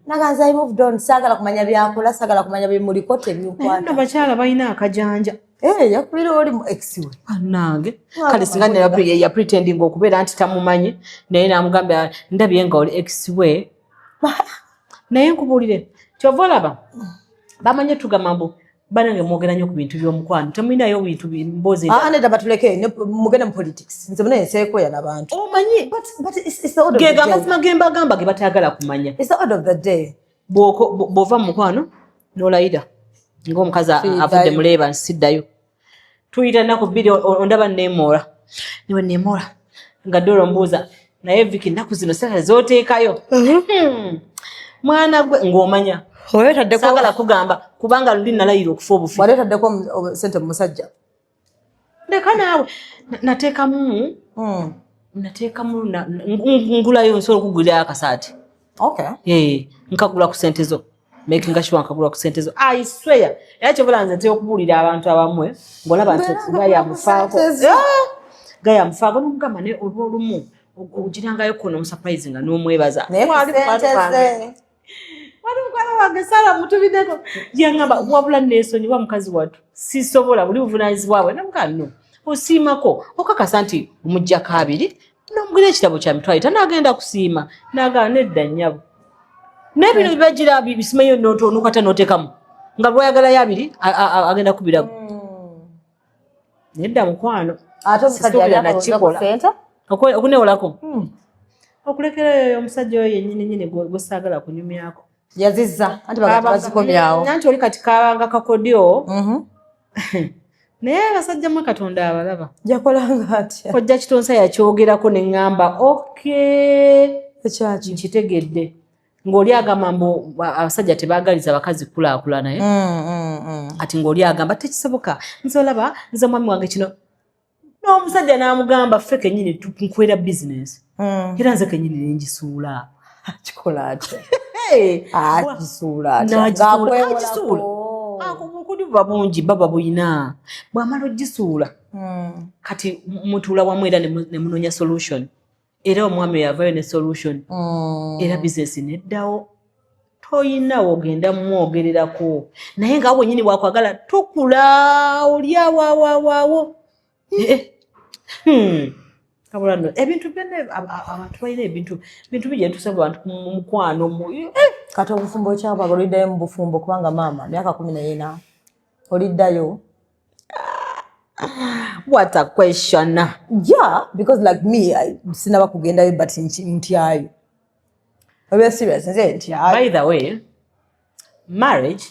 Speaker 2: Naganza, "I moved on, saagala kumanya byakola, saagala kumanya bimuliko."
Speaker 1: Naye nno
Speaker 2: Tebinkwata.
Speaker 1: Bakyala balina akajanja.
Speaker 2: Eh, yakubira oli mu ex we.
Speaker 1: Bannange, kale singa ya pretending okubeera nti tamumanyi, naye namugamba, "Ndabye nga oli ex we." Naye nkubuulire, kyova olaba bamanye tugamba mbu banange mwogera nnyo ku bintu by'omukwano, temulinayo bintu mboozi.
Speaker 2: Ah, nedda, batuleke mugende mu politics, nze munene nseekoya n'abantu.
Speaker 1: Omanyi
Speaker 2: But it's the order of the
Speaker 1: gega
Speaker 2: day.
Speaker 1: Amazima ge mbagamba ge batayagala kumanya.
Speaker 2: It's the order of the day.
Speaker 1: Bw'ova mu mukwano n'olayira ng'omukazi
Speaker 2: Siddayo.
Speaker 1: avudde muleeba, nsiddayo, tuyita nnaku 2, ondaba neemoola, niwe neemoola nga dde olwo mbuuza, "Naye Viki, nnaku zino sente z'oteekayo?" Mwana gwe ng'omanya saagala kugamba kubanga luli nalayira okufa obufi.
Speaker 2: Wali otaddeko sente mu musajja?
Speaker 1: Ndeka naawe. Nateekamu nateekamu ngulayo, nsobola okugulirayo akasaati. Eh, nkagula ku sente zo, making sure nkagula ku sente zo, I swear. Era kyobula nze ntera okubuulira abantu abamwe ng'olaba nti
Speaker 2: Mbeera
Speaker 1: guy amufaako.
Speaker 2: sente zo.
Speaker 1: Guy amufaako, nomugamba, naye olwolumu ogirangayo kono omusurprise nga n'omwebaza.
Speaker 2: Naye ku
Speaker 1: Wali
Speaker 2: sente
Speaker 1: mukwano wange.
Speaker 2: ze.
Speaker 1: Wali mukwano wange Sara mutubiddeko, yaŋŋamba, "Wabula neesonyiwa mukazi wattu, sisobola buli buvunanyizibwa bwe." Namugaa, "No osiimako, okakasa nti omuggyako abiri nomugula ekitabo kya 500,000 agenda kusiima." Nagamba, "Nedda nnyabo." Naye bino bibagira bisimanyo nokata notekamu nga lwayagalayo abiri agenda kubirago. Nedda mukwano.
Speaker 2: Ate omusajja yali
Speaker 1: Sisuubira
Speaker 2: akulonza ku
Speaker 1: nakikola.
Speaker 2: sente?
Speaker 1: Okunewolako, okulekerayo omusajja oyo yennyini nyini gwe saagala kunyumyako.
Speaker 2: Yazizza anti bagati bazikomyawo.
Speaker 1: Nanti oli kati kabanga kakodyo. Naye abasajja mwe Katonda abalaba.
Speaker 2: Yakolanga atya?
Speaker 1: Kojja Kitonsa yakyogerako ne ŋŋamba, "Okay."
Speaker 2: Ekyaki?
Speaker 1: Nkitegedde ng'oli agamba mbu abasajja tebaagaliza bakazi kulaakulana, eh? Kati ng'oli agamba tekisoboka, nze olaba nze mwami wange kino, n'omusajja n'amugamba, "Ffe kennyini nkwera bizinesi, era nze kennyini nengisuula."
Speaker 2: Akikola atya?
Speaker 1: Hey!
Speaker 2: Akisuula atya?
Speaker 1: N'agisuula.
Speaker 2: Ng'akwewolako.
Speaker 1: Agisuula. Obukudi buba bungi, baba buyina, bw'amala ogisuula, kati mutuula wamu era ne munoonya solution, era omwami oyo avayo ne solution, era bizinesi neddawo. Toyina wogenda mwogererako, naye nga wenyini bwakwagala tokula oli awaawawaawo. Kabula nno ebintu byonna, abantu balina ebintu bintu bingi etusaba abantu mu mukwano mu.
Speaker 2: Kati obufumbo okyabwaga, oliddayo mu bufumbo? Kubanga maama myaka 14 oliddayo?
Speaker 1: What a question!
Speaker 2: Yeah, because like me, sinaba kugendayo, but ntyayo. Obe serious, nze ntyayo.
Speaker 1: By the way, marriage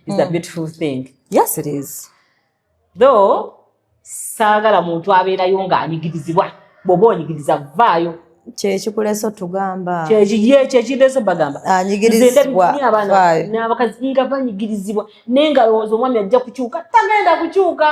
Speaker 1: is a beautiful thing.
Speaker 2: Yes, it is.
Speaker 1: Though saagala muntu abeerayo ng'anyigirizibwa. Bw'oba onyigiriza, vaayo.
Speaker 2: Kyekikulesa otugamba.
Speaker 1: Kyekiye kyekireese bagamba.
Speaker 2: Anyigirizibwa,
Speaker 1: Nze ndabye abaana
Speaker 2: vaayo.
Speaker 1: n'abakazi nga banyigirizibwa, naye nga lowooza omwami ajja kukyuka. Tagenda kukyuka,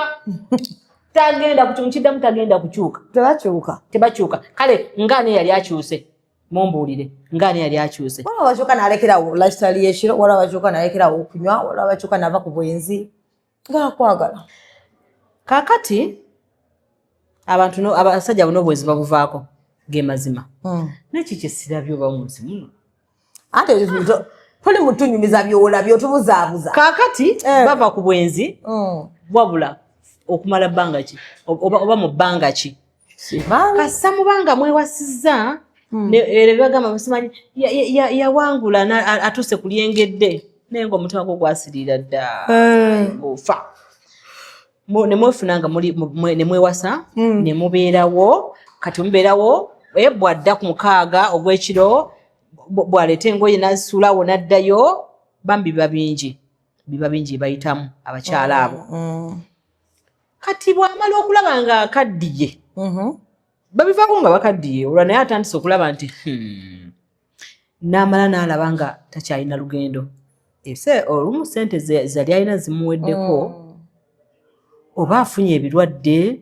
Speaker 1: tagenda kukyuka. Nkiddamu, tagenda kukyuka.
Speaker 2: Tebakyuka.
Speaker 1: Tebakyuka. Kale nga ne yali akyuse? Mumbuulire, nga ne yali akyuse?
Speaker 2: Waliwo abakyuka n'alekerawo lifestyle y'ekiro, waliwo abakyuka n'alekerawo okunywa, waliwo abakyuka n'ava ku bwenzi ng'akwagala.
Speaker 1: Kaakati abantu abasajja buno obwenzi babuvaako, ge mazima. Neki kyesirabye oba mu nsi muno?
Speaker 2: Ate toli mutunyumiza byolabye, otubuzaabuza.
Speaker 1: Kaakati
Speaker 2: Eh.
Speaker 1: bava ku bwenzi, wabula okumala bbanga ki, oba mu bbanga ki? Kasa mubanga mwewasizza, era bagamba simanyi yawangula atuuse ku lyengedde, naye nga omutima gwo gwasiriira dda ofa. Ne mwefuna nga muli ne mwewasa, ne mubeerawo. Kati mubeerawo, bwadda ku 6 ogw'ekiro, bw'aleeta engoye n'azisuulawo n'addayo. Bambi biba bingi, biba bingi bayitamu abakyala abo. Kati bw'amala okulaba nga akaddiye, babivaako nga bakaddiye, olwa naye atandise okulaba nti n'amala n'alaba nga takyalina lugendo. Ese olumu sente zali alina zimuweddeko, oba afunye ebirwadde,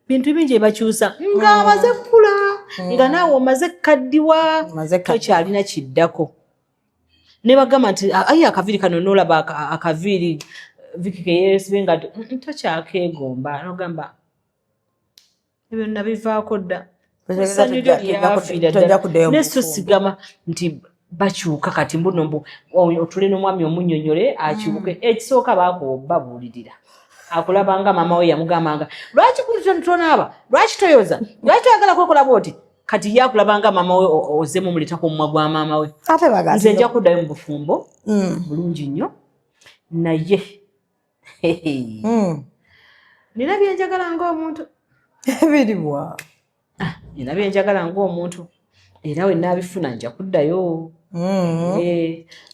Speaker 1: bintu bingi ebakyusa ng'amaze kkula, nga naawe omaze kukaddiwa.
Speaker 2: Omaze kukaddiwa.
Speaker 1: Tokyalina kiddako. Ne bagamba nti, "Ayi akaviiri kano," n'olaba akaviiri Viki keyeesibe nga nti, tokyakeegomba." Nogamba ebyo nabivaako dda. Essanyu lyo lyafiira
Speaker 2: Tojja
Speaker 1: ddala.
Speaker 2: kuddayo mu
Speaker 1: Ne so
Speaker 2: bufumbo.
Speaker 1: Sigama nti bakyuka. Kati mbuno mbu otule n'omwami omunnyonnyole akyuke. Ekisooka babuulirira, akulaba nga maama we yamugambanga, "Lwaki tonaaba? Lwaki toyoza? Lwaki toyagala kwekola bwoti?" Kati ye akulaba nga maama we, ozemu omuleetako omumwa gwa maama we.
Speaker 2: Ate baga
Speaker 1: Nze nja kuddayo mu bufumbo bulungi nnyo, naye nina byenjagala ng'omuntu.
Speaker 2: Ebiriwa?
Speaker 1: Nina byenjagala ng'omuntu, era we naabifuna nja kuddayo.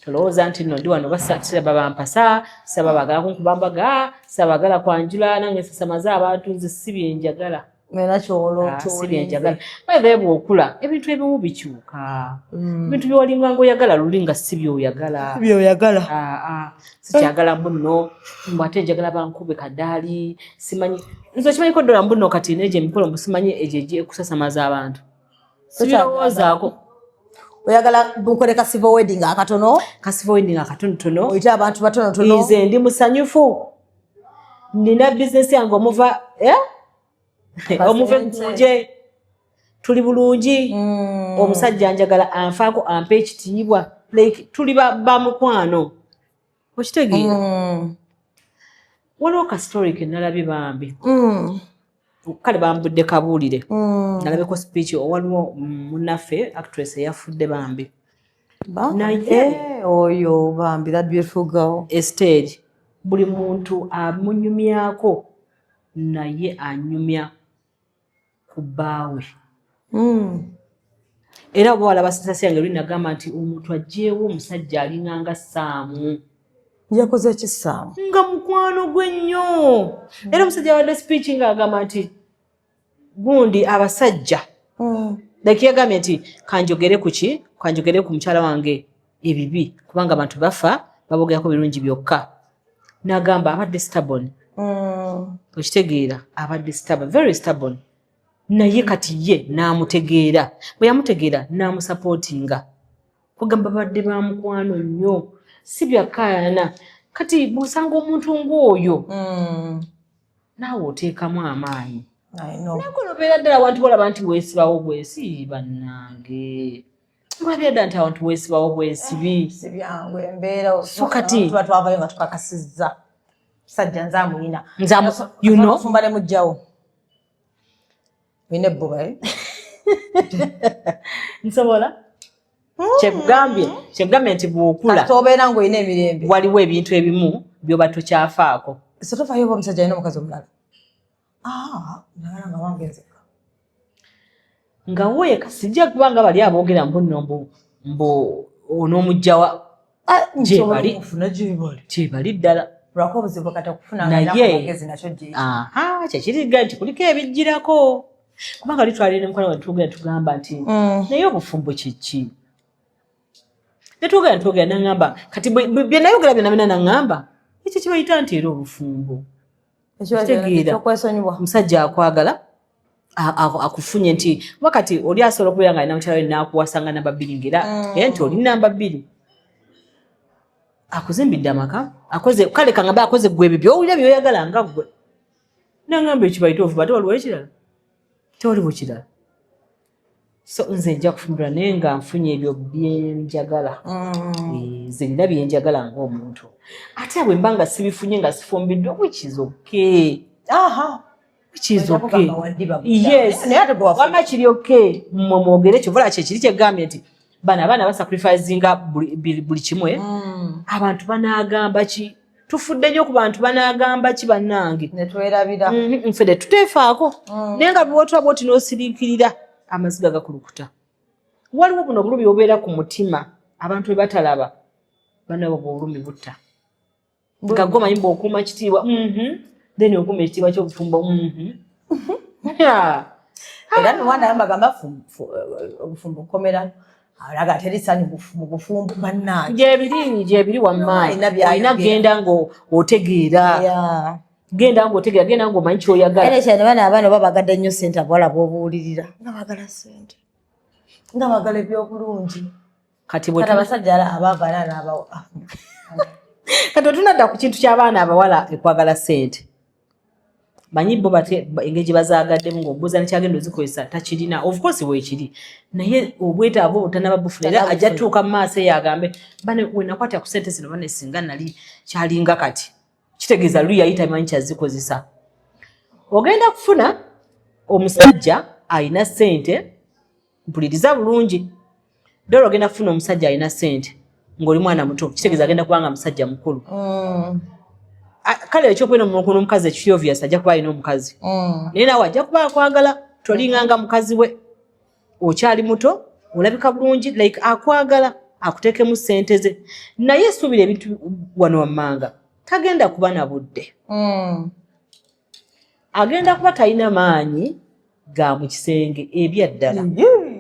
Speaker 1: Tolowooza nti nno ndi wano siraba bampasa, siraba baagala kunkuba mbaga, siraba baagala kwanjula nange nsasamaze abantu. Nze si byenjagala.
Speaker 2: Era kyolo.
Speaker 1: Ah, si byenjagala. By bw'okula ebintu ebimu bikyuka. Ebintu byewalinganga ngaoyagala luli nga si byoyagala.
Speaker 2: Byoyagala.
Speaker 1: Ah, ah, sikyagala mbuno mbu ate njagala bankube kadaali. Simanyi nze okimanyiko ddala mbuno kati negyo emikolo mbu simanyi egyo egyekusasamaza abantu, sibirowoozaako.
Speaker 2: Oyagala bukole ka civil wedding akatono.
Speaker 1: Ka civil wedding akatonotono.
Speaker 2: Oyite abantu batonotono.
Speaker 1: Nze ndi musanyufu, nina bizinesi yange omuva, eh? Omuva eggunje, tuli bulungi. Omusajja njagala anfaako, ampa ekitiibwa, like tuli bamukwano, okitegeera? Waliwo ka story ke nalabye bambi. Kale bambudde kabuulire. Nalabeko speech, waliwo munnaffe actress eyafudde bambi. Naye-
Speaker 2: Eh, oyo bambi, that beautiful girl.
Speaker 1: Esther, buli muntu amunyumyako, naye anyumya ku bbaawe. Era oba walaba sensasi yange luli, nagamba nti omuntu aggyewo omusajja alinganga Saamu.
Speaker 2: Yakoze ekisaamu?
Speaker 1: Nga mukwano gwe nnyo. Era omusajja awadde speech ng'agamba nti gundi abasajja, like yagambye nti kanjogere ku ki, kanjogere ku mukyala wange ebibi, kubanga abantu bafa babogerako birungi byokka. N'agamba abadde stubborn. Okitegeera? Abadde stubborn, very stubborn, naye kati ye n'amutegeera. Bwe yamutegeera n'amusupportinga. Kugamba badde ba mukwano nnyo, si byakkaayana. Kati bw'osanga omuntu ng'oyo, naawe oteekamu amaanyi.
Speaker 2: I know.
Speaker 1: Nakola obeera ddala wantu, olaba nti weesibawo bwesi. Bannange. Nkulabira ddala nti awantu weesibawo bwesibi.
Speaker 2: Si byangu embeera.
Speaker 1: So kati-
Speaker 2: Tuba twavayo nga tukakasizza sajja nze amuyina.
Speaker 1: You know?
Speaker 2: Fumba ne mujjawo olina ebbuba, eh?
Speaker 1: Nsobola kyekugambye nti bw'okula
Speaker 2: Kasita obeera ng'olina emirembe,
Speaker 1: waliwo ebintu ebimu byoba tokyafaako.
Speaker 2: So tofayo oba omusajja alina omukazi omulala. Ah, nagala nga wange nzekka.
Speaker 1: Nga weeka sijja kubanga bali aboogera mbu nno mbu onoomugjawa. Gyebali.
Speaker 2: Ofuna gyebali.
Speaker 1: Kyebali ddala.
Speaker 2: Lwako obuzibu kati okufuna
Speaker 1: Naye-
Speaker 2: amagezi nakyo gye.
Speaker 1: Aha, kyekiriga nti kuliko ebijjirako, kubanga litwalire mukwano gwange, tugenda tugamba nti naye obufumbo kiki? Netwogera ntwogera, naŋŋamba kati bye nayogera byonna byonna, naŋŋamba ekyo kibayita nti era obufumbo. Kitegeera.
Speaker 2: Ekyokwesonyiwa.
Speaker 1: Omusajja akwagala, akufunye nti kuba kati oli asobola okubeera nga alina mukyala we nakuwasa nga namba 2, ngaera era nti oli namba 2, akuzimbidde amaka, akoze kale kangambe akoze gwe ebyo byowulira byoyagala nga ggwe. Nangamba ekibayita ovuba, ate waliwo ekirala, tewaliwo kirala. So nze nja kufumbirwa naye nga nfunye ebyo byenjagala. Eh, nze nina byenjagala ng'omuntu, ate bwe mba nga sibifunye nga sifumbiddwa, which is okay. Which is
Speaker 2: Ojja
Speaker 1: okay.
Speaker 2: kugamba waddiba budda.
Speaker 1: Yes.
Speaker 2: Naye ate gwe wafuna.
Speaker 1: Wamma kiri okay, mmwe mwogere kyovola kyekiri kyegambye nti bano abaana basacrificinga buli kimu, eh? Abantu banaagamba ki? Tufudde nnyo ku bantu banaagamba ki, bannange.
Speaker 2: Netwerabira.
Speaker 1: Nffe ne tuteefaako, naye nga bwotwa bwoti n'osiriikirira, amaziga gakulukuta. Waliwo buno obulumi obubeera ku mutima abantu bwe batalaba, banabo bwe obulumi butta nga gwe omanyi bw'okuuma kitiibwa, then okuuma ekitiibwa ky'obufumbo. Yeah.
Speaker 2: Era nomwana yambagamba obufumbo bukomera, alaga teri sanyu mu bufumbo, bannange.
Speaker 1: Gyebiri wamma.
Speaker 2: Alina by'ayogera.
Speaker 1: Olina genda ng'otegeera, genda ng'otegeera, genda ng'omanyi kyoyagala.
Speaker 2: Era kyane bana abaana oba bagadde nnyo sente, abawala b'obuulirira nga baagala sente, nga baagala ebyobulungi.
Speaker 1: Kati bwe
Speaker 2: Kati abasajja ala abaava n'abawa.
Speaker 1: Kati wetunadda ku kintu ky'abaana abawala ekwagala ssente, manyi bo bate engeri gye bazaagaddemu ng'obuuza nekyagenda ozikozesa takirina. Of course weekiri, naye obwetaavu obwo tanaba bufuna, era ajja tuuka mu maaso eyo agambe, bane wenakwatira ku ssente zino, bane singa nali kyalinga. Kati kitegeeza luli yali tamanyi kyazikozesa. Ogenda kufuna omusajja alina ssente, mpuliriza bulungi doola, ogenda kufuna omusajja alina ssente ng'oli mwana muto, kitegeeza agenda kubanga musajja mukulu. Kale ekyokubeera n'omukazi ekiri obvious, ajja kuba alina omukazi, naye naawe ajja kuba akwagala, tolinganga mukazi we, okyali muto, olabika bulungi, like akwagala akuteekemu ssente ze, naye suubira ebintu wano wammanga tagenda kuba na budde, agenda kuba talina maanyi ga mu kisenge ebyaddala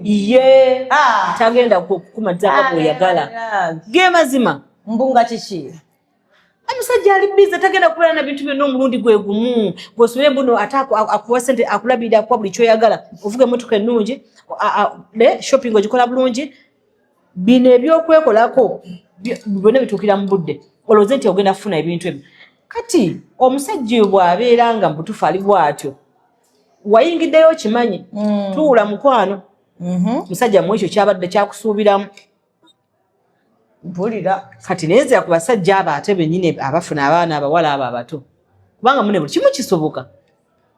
Speaker 1: ye.
Speaker 2: Ah.
Speaker 1: Tagenda kukumatiza nga bw'oyagala, ge mazima.
Speaker 2: Mbunga kiki?
Speaker 1: Omusajja ali busy, tagenda kubeera na bintu byonna omulundi gwe gumu gweosubire mbuno ate akuwa sente, akulabirira, akuwa buli kyoyagala, ovuga emmotoka ennungi, ne shopping ogikola bulungi, bino ebyokwekolako byonna bituukira mu budde, olowooze nti ogenda kufuna ebintu ebyo. Kati omusajja oyo bw'abeera nga mu butuufu ali bw'atyo, wayingiddeyo okimanyi, tuwula mukwano, musajja mu ekyo kyabadde kyakusuubiramu.
Speaker 2: Mpulira.
Speaker 1: Kati nenzira ku basajja abo ate bennyini abafuna abaana abawala abo abato, kubanga mune buli kimu kisoboka.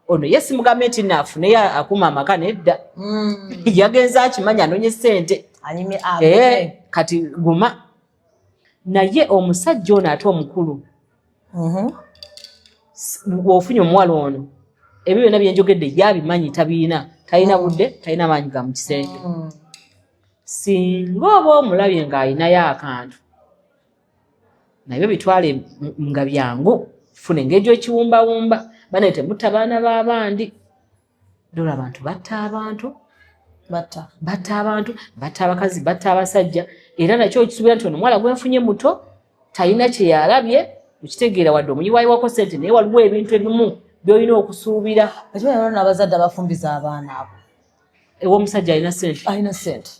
Speaker 1: Ono ye simugambe nti naafuneyo akuuma amaka, nedda, yagenze akimanyi anoonye ssente.
Speaker 2: Anyumye.
Speaker 1: Eh, kati guma naye omusajja ono ate omukulu, bw'ofunye omuwala ono, ebyo byonna byenjogedde yabimanyi, tabiina, talina budde, talina maanyi ga mu kisenge. Singa oba omulabye ng'alinayo akantu, nabyo bitwale nga byangu, funa engeri gy'okiwumbawumba. Banaye temutta baana b'abandi. Dola abantu batta abantu.
Speaker 2: Batta.
Speaker 1: Batta abantu, batta abakazi, batta abasajja. Era nakyo okisuubira nti ono omuwala gwenfunye muto, talina kyeyalabye, okitegeera, wadde omuyiwayiwako sente, naye waliwo ebintu ebimu by'olina okusuubira.
Speaker 2: Ekimanyi waliwo n'abazadde abafumbiza abaana abo.
Speaker 1: Ew'omusajja alina sente.
Speaker 2: Alina sente.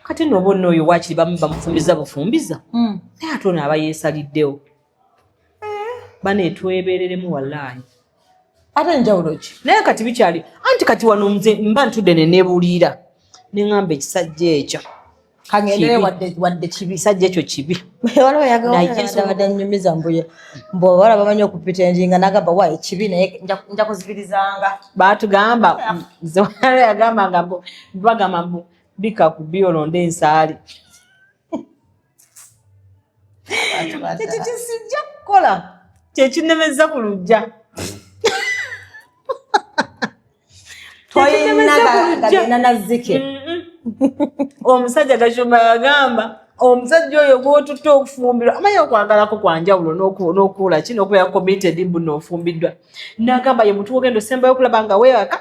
Speaker 1: Kati nno oba onna oyo waakiri bamu bamufumbiza bufumbiza, naye ate ono aba yeesaliddewo. Bane twebereremu wallaahi.
Speaker 2: Ate enjawulo ki?
Speaker 1: Naye kati bikyali anti kati wano nze mba ntudde ne neebuulirira ne ŋŋamba ekisajja ekyo.
Speaker 2: Kangendere wadde kibi.
Speaker 1: Kisajja ekyo kibi.
Speaker 2: Waliwo yagabadde nyumiza mbuye mbu abawala bamanyi okupitendinga nagamba wa ekibi naye nja kuzibirizanga.
Speaker 1: Baatugamba nze waliwo yagamba nga mbu bagamba mbu bika ku bi olonde ensaali. Ekyo kyesijja kukola kyekinemeza ku lujja.
Speaker 2: Toyina nazike.
Speaker 1: Omusajja Gashumba yagamba omusajja oyo gwotutte okufumbirwa amanyi okwagalako kwanjawulo n'okukola ki n'okubeera committed mbu n'ofumbiddwa. N'agamba ye muntu wogenda osembayo okulaba nga weewaka,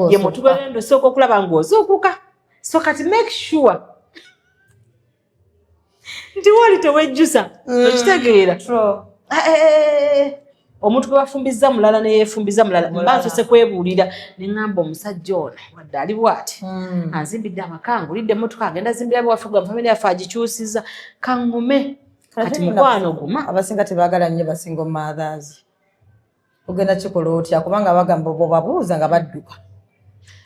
Speaker 1: ye muntu gwogenda osooka okulaba ng'ozuukuka. So kati make sure nti wooli tewejjusa, okitegeera. Omuntu gwe bafumbizza mulala neyeefumbiza mulala mba nsoose kwebuulira ne ŋŋamba omusajja ono wadde ali bw'ati anzimbidde amaka, ngulidde emmotoka, agenda azimbira bewaffe gwa family yaffe agikyusiza, kaŋŋume kati mukwano guma.
Speaker 2: Abasinga tebaagala nnyo ba single mothers. Ogenda kikola otya kubanga bagamba bw'obabuuza nga badduka.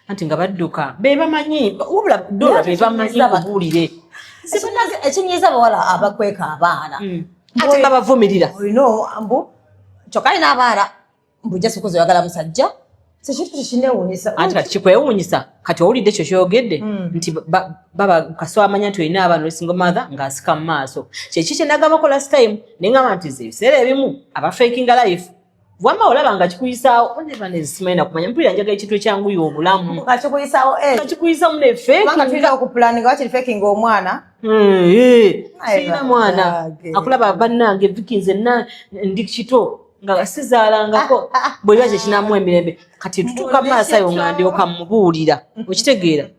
Speaker 1: Anti nga badduka be bamanyi wabula Dora be bamanyi kubuulire.
Speaker 2: Ekinyiiza abawala abakweka abaana.
Speaker 1: Ate babavumirira.
Speaker 2: Olina mbu kyokka alina abaana mbu just because oyagala musajja sekintu kyekinewuunyisa.
Speaker 1: Anti kati kikwewuunyisa kati owulidde ekyo kyogedde nti baba kaswa amanya nti olina abaana oli single mother ng'asika mu maaso. Kyeki kye nagambako last time ne ŋŋamba nti ze ebiseera ebimu aba fakinga life wamma olaba nga kikuyisaawo oneba simanyi nakumanya mpulira njagala ekintu ekyanguya obulamu.
Speaker 2: Nga kikuyisaawo
Speaker 1: nga kikuyisamu ne
Speaker 2: kubanga
Speaker 1: faking.
Speaker 2: Tulina okupulaninga wakiri faking omwana.
Speaker 1: Sirina mwana akulaba bannange Viki nze ndi kito nga sizaalangako bwe biba kyekinamu emirembe kati tutuuka mu maaso ayo nga ndyoka mubuulira okitegeera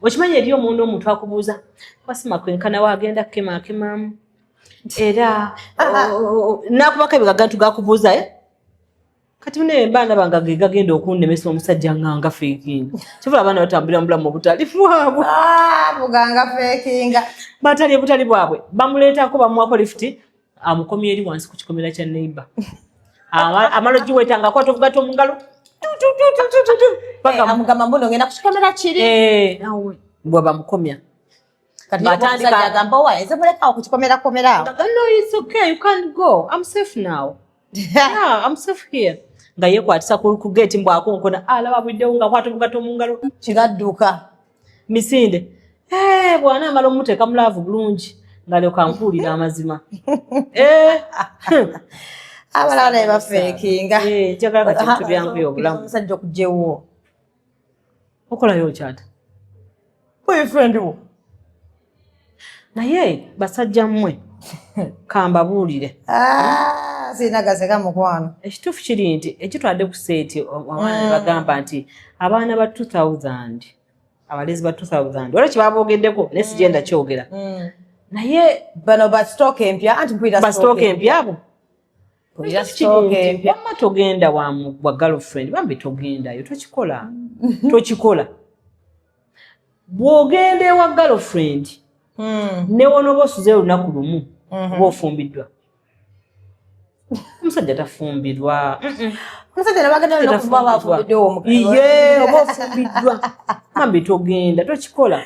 Speaker 1: okimanyi eri omuntu omuntu akubuuza wasima kwenkana waagenda kukemaakemamu era nakubako ebyo gagantu gakubuuza eh? Kati naye mba ndaba nga ge gagenda okunnemesa omusajja nga nga fakinga kivula abaana batambulira mu bulamu obutali bwabwe.
Speaker 2: Ah, buganga fakinga.
Speaker 1: Batali obutali bwabwe bamuleetako bamuwako lifuti amukomye eri wansi ku kikomera kya neighbor amala ogiweta nga akwata obugato mu ngalo Tu, tu, tu, tu, tu, tu, tu. Paka
Speaker 2: amugamba mbuno ngenda kukikomera kiri.
Speaker 1: Eh, awe bwe bamukomya.
Speaker 2: Kati
Speaker 1: Batandika-
Speaker 2: omusajja agamba owa nze mulekawo ku kikomera komera awo.
Speaker 1: Nga, no, it's okay, you can't go, I'm safe now, yeah, I'm safe here, nga yeekwatisa ku gate mbw akonkona alaba bwiddewo nga akwata obugato mu ngalo.
Speaker 2: Kigadduka.
Speaker 1: Misinde. Eh, bwana amala omuteeka mu love bulungi ng'alyoka nkuulira amazima. Eh,
Speaker 2: abalala naye bafakinga.
Speaker 1: Eh, njagala kati ebintu byanguya obulamu.
Speaker 2: Omusajja okugyewo.
Speaker 1: Okolayo okyata
Speaker 2: boyfriend wo.
Speaker 1: Naye basajja mmwe kambabuulire.
Speaker 2: Ah, sirina gaseka mukwano.
Speaker 1: Ekituufu kiri nti ekitwadde ku set abaana ne bagamba nti abaana ba 2000 abalezi ba 2000 waliwo kyebaboogeddeko naye sigenda kyogera naye
Speaker 2: bano ba stock empya anti mpulira
Speaker 1: ba stock empya abo
Speaker 2: mpulira stock empya.
Speaker 1: Wamma togenda wa girlfriend bambi togendayo tokikola tokikola bw'ogenda ewa girlfriend ne wonoba osuzeyo olunaku lumu oba ofumbiddwa omusajja tafumbirwa.
Speaker 2: Omusajja nabagenda nokuba bafumbiddewo.
Speaker 1: Iye oba ofumbiddwa bambi togenda tokikola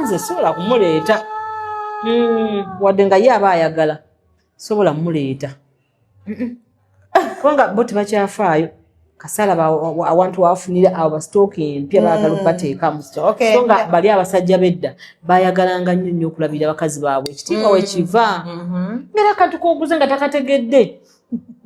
Speaker 1: nze sobola kumuleeta wadde nga ye aba ayagala sobola muleeta kubanga bo tebakyafaayo kasala awantu wafunira abo ba stock empya baagala okubateekamu.
Speaker 2: Stock
Speaker 1: So nga
Speaker 2: empya.
Speaker 1: bali abasajja bedda bayagalanga nnyo nnyo okulabirira abakazi baabwe ekitiibwa wekiva era akantu koguze nga takategedde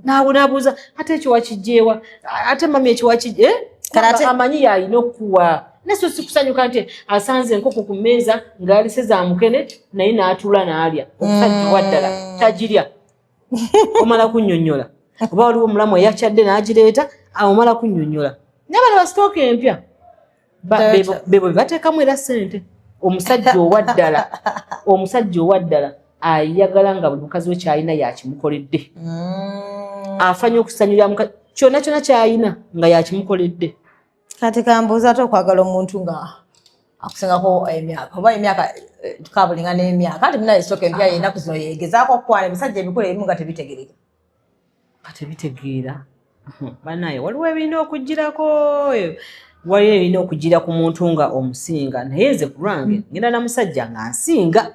Speaker 1: naawe nabuuza ate ekyo wakijjeewa ate mami ekyo wakijje
Speaker 2: Kale ate-
Speaker 1: amanyi yalina okukuwa naye si kusanyuka nti asanze enkoko ku mmeeza ng'alise za mukene naye n'atuula n'alya omusajja owaddala tagirya omala kunnyonnyola oba waliwo omulamu eyakyadde n'agireeta omala kunnyonnyola naye bano ba stock empya bebo bebateekamu era ssente omusajja owaddala omusajja owaddala ayagala nga buli mukazi we kyalina yakimukoledde afanya okusanyulira kyonna kyonna kyalina nga yakimukoledde.
Speaker 2: Kati kambuuza ate okwagala omuntu nga akusingako emyaka oba emyaka tukabulinga n'emyaka anti munaye stock empya ennaku zino yegezaako okukwana ebisajja ebikulu ebimu nga tebitegereka.
Speaker 1: Nga tebitegeera banaye waliwo ebirina okugirako. Waliyo erina okugira ku muntu nga omusinga, naye nze ku lwange ngenda na musajja nga nsinga.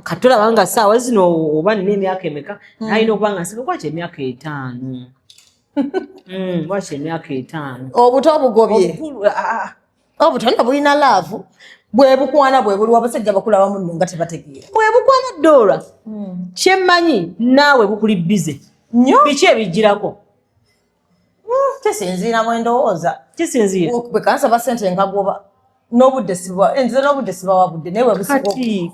Speaker 1: Kati olaba nga saawa zino oba nina emyaka emeka, nalina okuba nga nsinga kwaki emyaka 5. Lwaki emyaka 5?
Speaker 2: Obuto obugobye.
Speaker 1: Obukulu, ah, ah.
Speaker 2: Obuto nno bulina love, bwe bukwana bwe buliwo. Abasajja bakula bamu nno nga tebategeera.
Speaker 1: Bwe bukwana, Dora, kyemmanyi naawe bukuli busy.
Speaker 2: Nnyo.
Speaker 1: Biki ebijjirako?
Speaker 2: Kisinziira mu endowooza.
Speaker 1: Kisinziira.
Speaker 2: Bwe kansaba sente nkagoba n'obudde siba nze n'obudde sibawa budde, naye bwe businga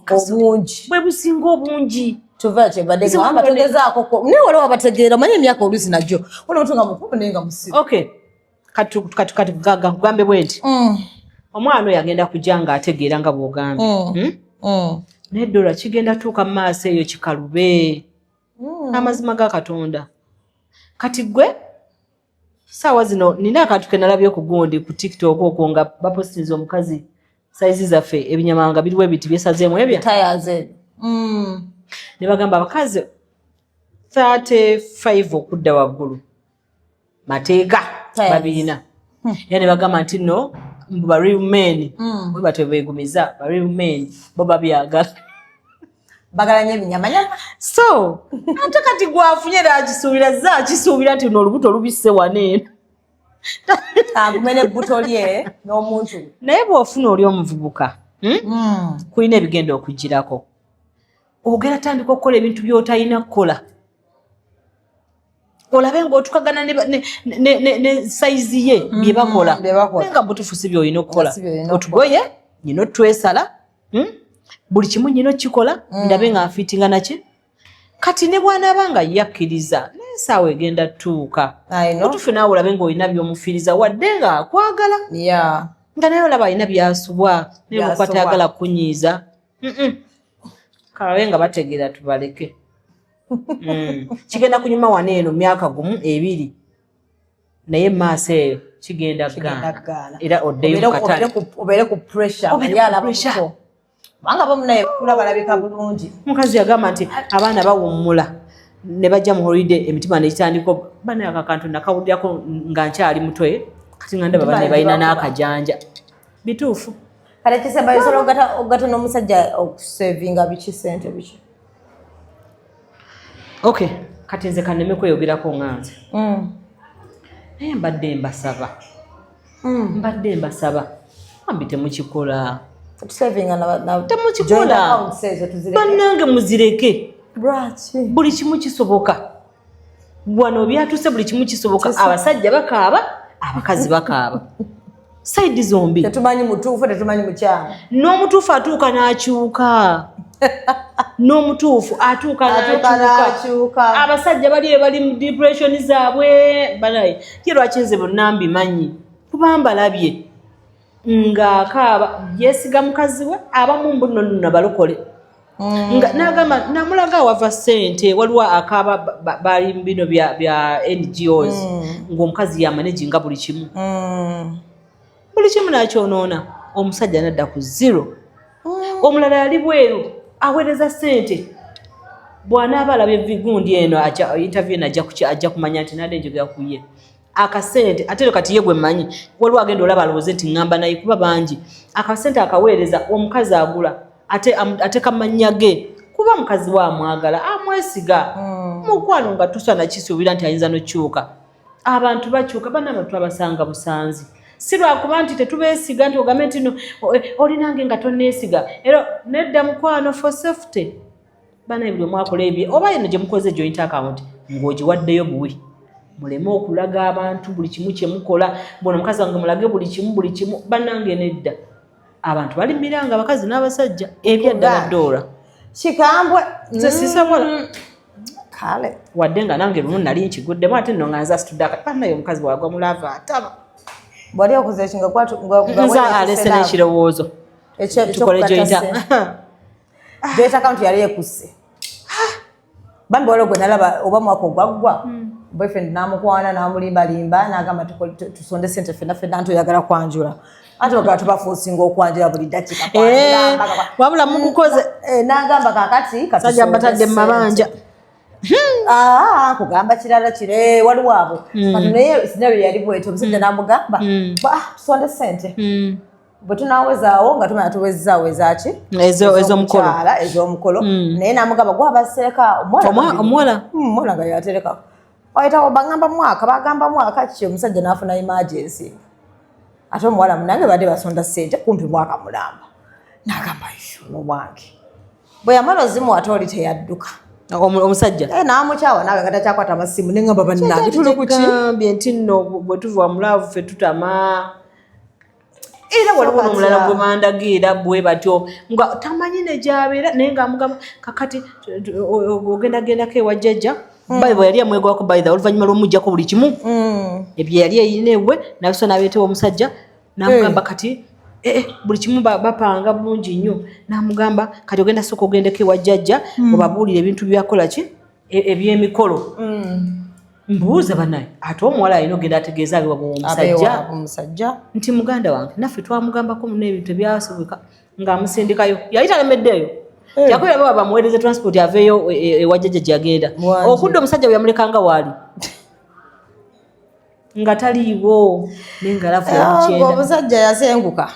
Speaker 1: Kati,
Speaker 2: obungi.
Speaker 1: Bwe businga obungi.
Speaker 2: Tuva kyebadde
Speaker 1: Nze
Speaker 2: ngamba
Speaker 1: wabadde-
Speaker 2: togezaako ko naye waliwo abategeera. Omanyi emyaka oluusi najjo waliwo omuntu nga mukulu naye nga musiru.
Speaker 1: Okay, kati kugambe bwe nti omwana oyo agenda kujja nga ategeera nga bw'ogambye. Naye Dora, kigenda tuuka mu maaso eyo kikalube. Amazima ga Katonda, kati gwe saawa zino nina akantu ke nalabye ku gundi ku TikTok okwo nga bapostinze omukazi size zaffe, ebinyama nga biriwo ebiti byesazeemu ebya
Speaker 2: Tires ebyo.
Speaker 1: Ne bagamba abakazi 35 okudda waggulu mateeka
Speaker 2: Tires.
Speaker 1: babirina, era ne bagamba nti no mbu ba real men bwe batyo beegumiza, ba real men bo babyagala.
Speaker 2: Bagala nnyo ebinyamanyama.
Speaker 1: So ate kati gwafunye era akisuubira, ze akisuubira nti no olubuto lubisse wano eno.
Speaker 2: Agume n'ebbuto lye n'omuntu.
Speaker 1: Naye bw'ofuna oli omuvubuka, Kulina ebigenda okugirako, ogenda tandika okukola ebintu by'otalina kukola, olabe ng'otukagana ne size ye bye bakola.
Speaker 2: Bye bakola.
Speaker 1: Naye nga butuufu si by'olina okukola.
Speaker 2: Nga si by'olina okukola.
Speaker 1: Otugoye nyina otwesala, Buli kimu nyina okukikola, ndabe nga nfiitinga naki. Kati ne bw'anaaba nga yakkiriza, naye esaawa egenda tuuka
Speaker 2: I know.
Speaker 1: butuufu naawe olabe ng'olina by'omufiiriza, wadde nga akwagala, nga naye olaba alina byasubwa, naye
Speaker 2: Byasubwa.
Speaker 1: mukuba tayagala kunyiiza. Kalabe nga bategeera, tubaleke. Kigenda kunyuma wano eno myaka 1, 2, naye maaso eyo kigenda
Speaker 2: Kigenda
Speaker 1: gaana.
Speaker 2: gaana.
Speaker 1: Era oddeyo mu katale.
Speaker 2: Obeere ku pressure.
Speaker 1: Obeere
Speaker 2: Ye
Speaker 1: ku
Speaker 2: alaba
Speaker 1: pressure.
Speaker 2: muto. Kubanga bo munaye bakula balabika bulungi.
Speaker 1: Omukazi yagamba nti abaana bawummula ne bajja mu holiday, emitima nekitandika. Banaye ako akantu nakawulirako nga nkyali mutwe, kati nga ndaba banne balina n'akajanja. Bituufu.
Speaker 2: Kale kisembayo, osobola ogatta n'omusajja okusevinga biki, sente biki?
Speaker 1: Okay, kati nze kaneme kweyogerako nga nze, naye mbadde mbasaba, mbadde mbasaba bambi temukikola.
Speaker 2: Tusevinga na
Speaker 1: Temukikola.
Speaker 2: joint accounts ezo tuzireke.
Speaker 1: Bannange muzireke.
Speaker 2: Lwaki?
Speaker 1: Buli kimu kisoboka wano, byatuse buli kimu kisoboka. Abasajja bakaaba, abakazi bakaaba, side zombi.
Speaker 2: Tetumanyi mutuufu, tetumanyi mukyamu.
Speaker 1: N'omutuufu atuuka n'akyuka, n'omutuufu atuuka
Speaker 2: Atuuka
Speaker 1: n'akyuka.
Speaker 2: N'akyuka.
Speaker 1: Abasajja bali bali mu depression zaabwe banaye. Ye lwaki nze bonna mbimanyi? Kuba mbalabye ng'akaaba, yeesiga mukazi we. Abamu mbu nno nno balokole, nga nagamba namulaga awava ssente. Waliwo akaaba bali mu bino bya NGOs, ng'omukazi yamanaginga buli kimu, buli kimu nakyonoona, omusajja nadda ku zero. Omulala yali bweru aweereza ssente. Bw'anaaba alabye vigundi eno, interview eno, ajja kumanya nti nadde njogera ku ye. Akasente ate ero kati ye gwe mmanyi, waliwo agenda olaba alowooze nti ŋŋamba naye, kuba bangi. Akasente akaweereza omukazi agula, ate ateeka mannya ge, kuba mukazi we amwagala, amwesiga. Mukwano nga tusaana kisuubira nti ayinza nokyuka. Abantu bakyuka bana, abantu abasanga busanzi, si lwakuba nti tetubeesiga, nti ogambe nti no olinange nga toneesiga. Era nedda mukwano, for safety bana, buli omu akola ebye. Oba eno gye mukoze joint account ng'ogiwaddeyo buwi, muleme okulaga abantu buli kimu kye mukola. Bona omukazi wange mulage buli kimu, buli kimu. Bannange nedda, abantu balimiranga abakazi n'abasajja ebyaddala. Dora.
Speaker 2: Kikambwe.
Speaker 1: Nze sisobola.
Speaker 2: Kale.
Speaker 1: Wadde nga nange lumu nali nkiguddemu, ate nno nga nze asitudde akati. Banaye omukazi bwagwa mu love ataba.
Speaker 2: Bwali okoze eki nga nga
Speaker 1: Nze alese n'ekirowoozo tukole joint.
Speaker 2: Joint account yali ekusse bambi. Waliwo gwe nalaba oba mwaka ogwaggwa, boyfriend n'amukwana n'amulimbalimba n'agamba tusonde sente ffenna ffenna, nti oyagala kwanjula, anti bagala tubaforcinga okwanjula buli dakiika.
Speaker 1: Wabula mugukoze.
Speaker 2: N'agamba kakati
Speaker 1: Sajja mbatadde mu mabanja.
Speaker 2: Ah, kugamba kirala kire waliwo abo. Kati naye scenario yali bwetyo, omusajja n'amugamba, "Ah, tusonde sente, bwe tunawezaawo nga tumanya tuwezaawo ezaki."
Speaker 1: Ez'omukolo.
Speaker 2: Ez'omukyala, ez'omukolo. Naye n'amugamba gwabasereka.
Speaker 1: Omuwala?
Speaker 2: Omuwala nga yatereka, wayitawo bagamba mwaka, bagamba mwaka ki, omusajja n'afuna emergency, ate omuwala munange badde basonda sente kumpi mwaka mulamba. N'agamba, "Yo, wange." Bwe yamala ozimuwa, ate oli teyadduka.
Speaker 1: Omusajja?
Speaker 2: Eh, n'amukyawa nawe nga takyakwata amasimu. Neŋŋamba, bannange, tuli ku ki?
Speaker 1: Gambye nti nno bwe tuva mu love ffe tutama. Era waliwo n'omulala gwe bandagira bwe batyo, nga tamanyi ne gyabeera, naye ng'amugamba, kakati ogendagendako ewa jjajja. Bayibuli yali amwegwako by the oluvannyuma lw'omuggyako buli kimu ebyo yali eyina ewe, nabiso n'abeetewa omusajja, n'amugamba kati buli kimu bapanga bulungi nnyo. N'amugamba, kati ogenda sooka ogendeko ewa jjajja, obabuulire ebintu byakola ki, ebyemikolo. Mbuuza banaye, ate omuwala alina ogenda ategeeza abewaabwe omusajja?
Speaker 2: Abewaabwe omusajja.
Speaker 1: Nti muganda wange naffe twamugambako muno ebintu ebyasoboka, ng'amusindikayo, yali talemeddeeyo. Yakolera baba bamuweereze transport aveeyo ewa jjajja gyagenda.
Speaker 2: Wangi.
Speaker 1: Okudda, omusajja bwe yamulekanga waali nga taliiwo, naye nga love
Speaker 2: Ah,
Speaker 1: yamukyenda.
Speaker 2: Omusajja yasenguka.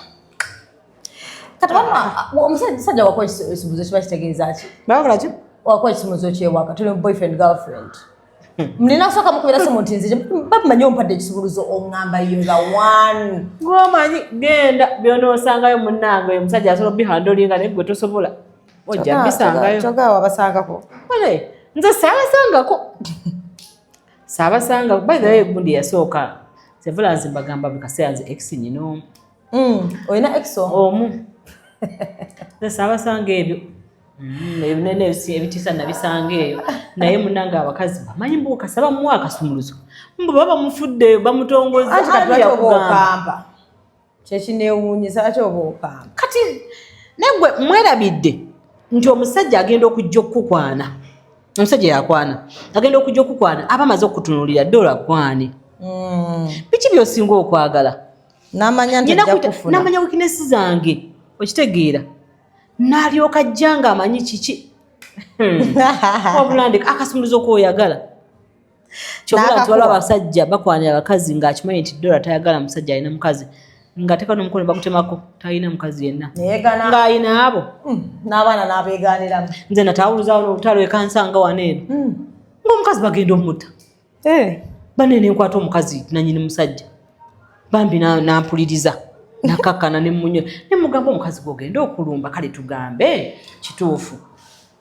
Speaker 2: Kati wama omusajja wakuwa ekisumuzo kiba kitegeeza ki?
Speaker 1: Bakola ki?
Speaker 2: Wakuwa ekisumuzo kyewaka, tuli mu boyfriend girlfriend, mulina kusooka mukubira simu nti nzije, bamanyi ompadde ekisumuluzo, oŋŋamba yo the one.
Speaker 1: Gwomanyi genda byonoosangayo munnange, oyo omusajja asobola obihandlinga, naye gwe tosobola, ojja bisangayo.
Speaker 2: Kyogaba wabasangako.
Speaker 1: Wale, nze saabasangako, saabasanga. By the way, gundi yasooka sevula, nze mbagamba buli kaseera, nze ex nyina omu.
Speaker 2: Olina ex omu?
Speaker 1: Omu. Nze saabasanga ebyo. Ebinene ebitiisa nabisanga eyo. Naye munange, abakazi bamanyi mbu kasaba muwa akasumuluzo, mbu baba bamufudde bamutongoza.
Speaker 2: Anti kati
Speaker 1: Ani
Speaker 2: lwaki oba
Speaker 1: yakugamba?
Speaker 2: okamba, kyekineewuunyisa, lwaki oba okamba?
Speaker 1: Kati naye gwe mwerabidde nti omusajja agenda okujja okukukwana, omusajja yakwana agenda okujja okukwana, aba amaze okutunuulira dola kwane, biki byosinga okwagala.
Speaker 2: N'amanya nti
Speaker 1: Nina
Speaker 2: ajja kufuna.
Speaker 1: N'amanya weakness zange, okitegeera, n'alyoka ajja nga amanyi kiki. Wabula ndeka akasumuluzo k'oyagala kyobula nti waliwo
Speaker 2: N'akakuwa.
Speaker 1: abasajja bakwanira abakazi ng'akimanyi nti dola tayagala musajja alina mukazi, ng'ateeka n'omukono bagutemako, talina mukazi yenna.
Speaker 2: Neyeegana.
Speaker 1: Ng'ayina abo.
Speaker 2: N'abaana n'abeegaaniramu.
Speaker 1: Nze natawuluzaawo n'olutalo ekansanga wano eno, ng'omukazi bagenda omutta. Banene nkwata omukazi nanyini musajja, bambi nampuliriza, nakakkana nemunyo nemugamba, omukazi gwogenda okulumba, kale tugambe kituufu,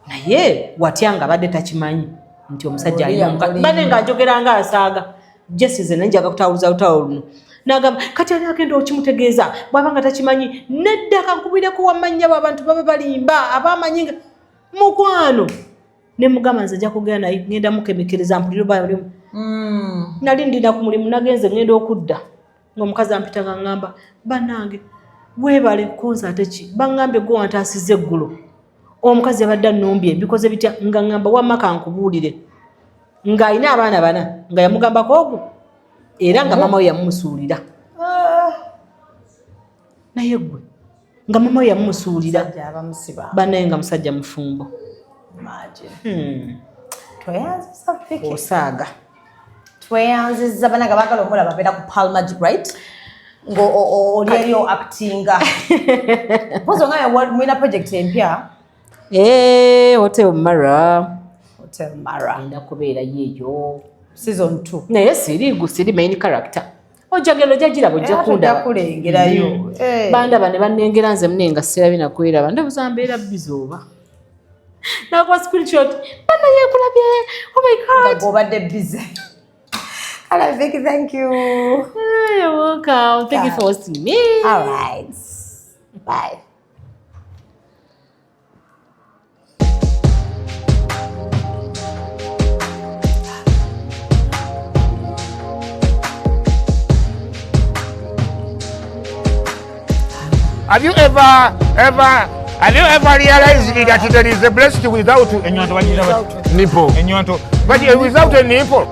Speaker 1: naye watya nga abadde takimanyi nti omusajja alina omukazi? Bane nga njogera nga asaaga jesize, naye njaga kutawuliza lutalo luno. Nagamba, kati ani agenda okimutegeeza bwaba nga takimanyi? Nedda, kankubireko wamanya abantu baba balimba, abamanyi nga mukwano. Nemugamba, nze nja kugenda naye, ngenda mukemekereza mpulire oba nali ndina ku mulimu. Nagenze, ngenda okudda ngaomukazi ampita nga ŋŋamba, bannange weebale konza, ate ki baŋŋambye, gwe wantaasizza eggulo, omukazi yabadde annumbye, bikoze bitya? Nga ŋŋamba, wamma kankubuulire, ng'alina abaana bana, nga yamugambako ogwo, era nga maama we yamumusuulira. Naye gwe nga maama we yamumusuulira.
Speaker 2: Musajja abamusiba.
Speaker 1: Bannaye nga musajja mufumbo.
Speaker 2: Imagine. Tweyanziza, Vicky.
Speaker 1: Osaaga.
Speaker 2: Tweyanziza. Banange baagala omulaba, babeera ku Pearl Magic, right? Ngo oli eri actinga, mpozi nga mulina project empya.
Speaker 1: Eh, Hotel Mara.
Speaker 2: Hotel Mara.
Speaker 1: Ngenda kubeera yeeyo.
Speaker 2: Season 2.
Speaker 1: Naye siri main character, ojja genda, ojja giraba, ojja
Speaker 2: Era tojja
Speaker 1: kundaba.
Speaker 2: kulengerayo. Eh.
Speaker 1: Bandaba ne bannengera nze mune nga sirabi nakweraba, ndabuza mbeera busy oba nakuba screenshot, bana yekulabye, oh my God.
Speaker 2: Nga obadde busy. Hello, Vicky, thank you.
Speaker 1: You're welcome. Thank you for hosting me.
Speaker 2: All right, bye.
Speaker 5: Have you ever, ever, have you ever realized that there is a blessing without
Speaker 6: Ennyonto bagiira bati?
Speaker 5: nipple?
Speaker 6: Ennyonto.
Speaker 5: But without a nipple.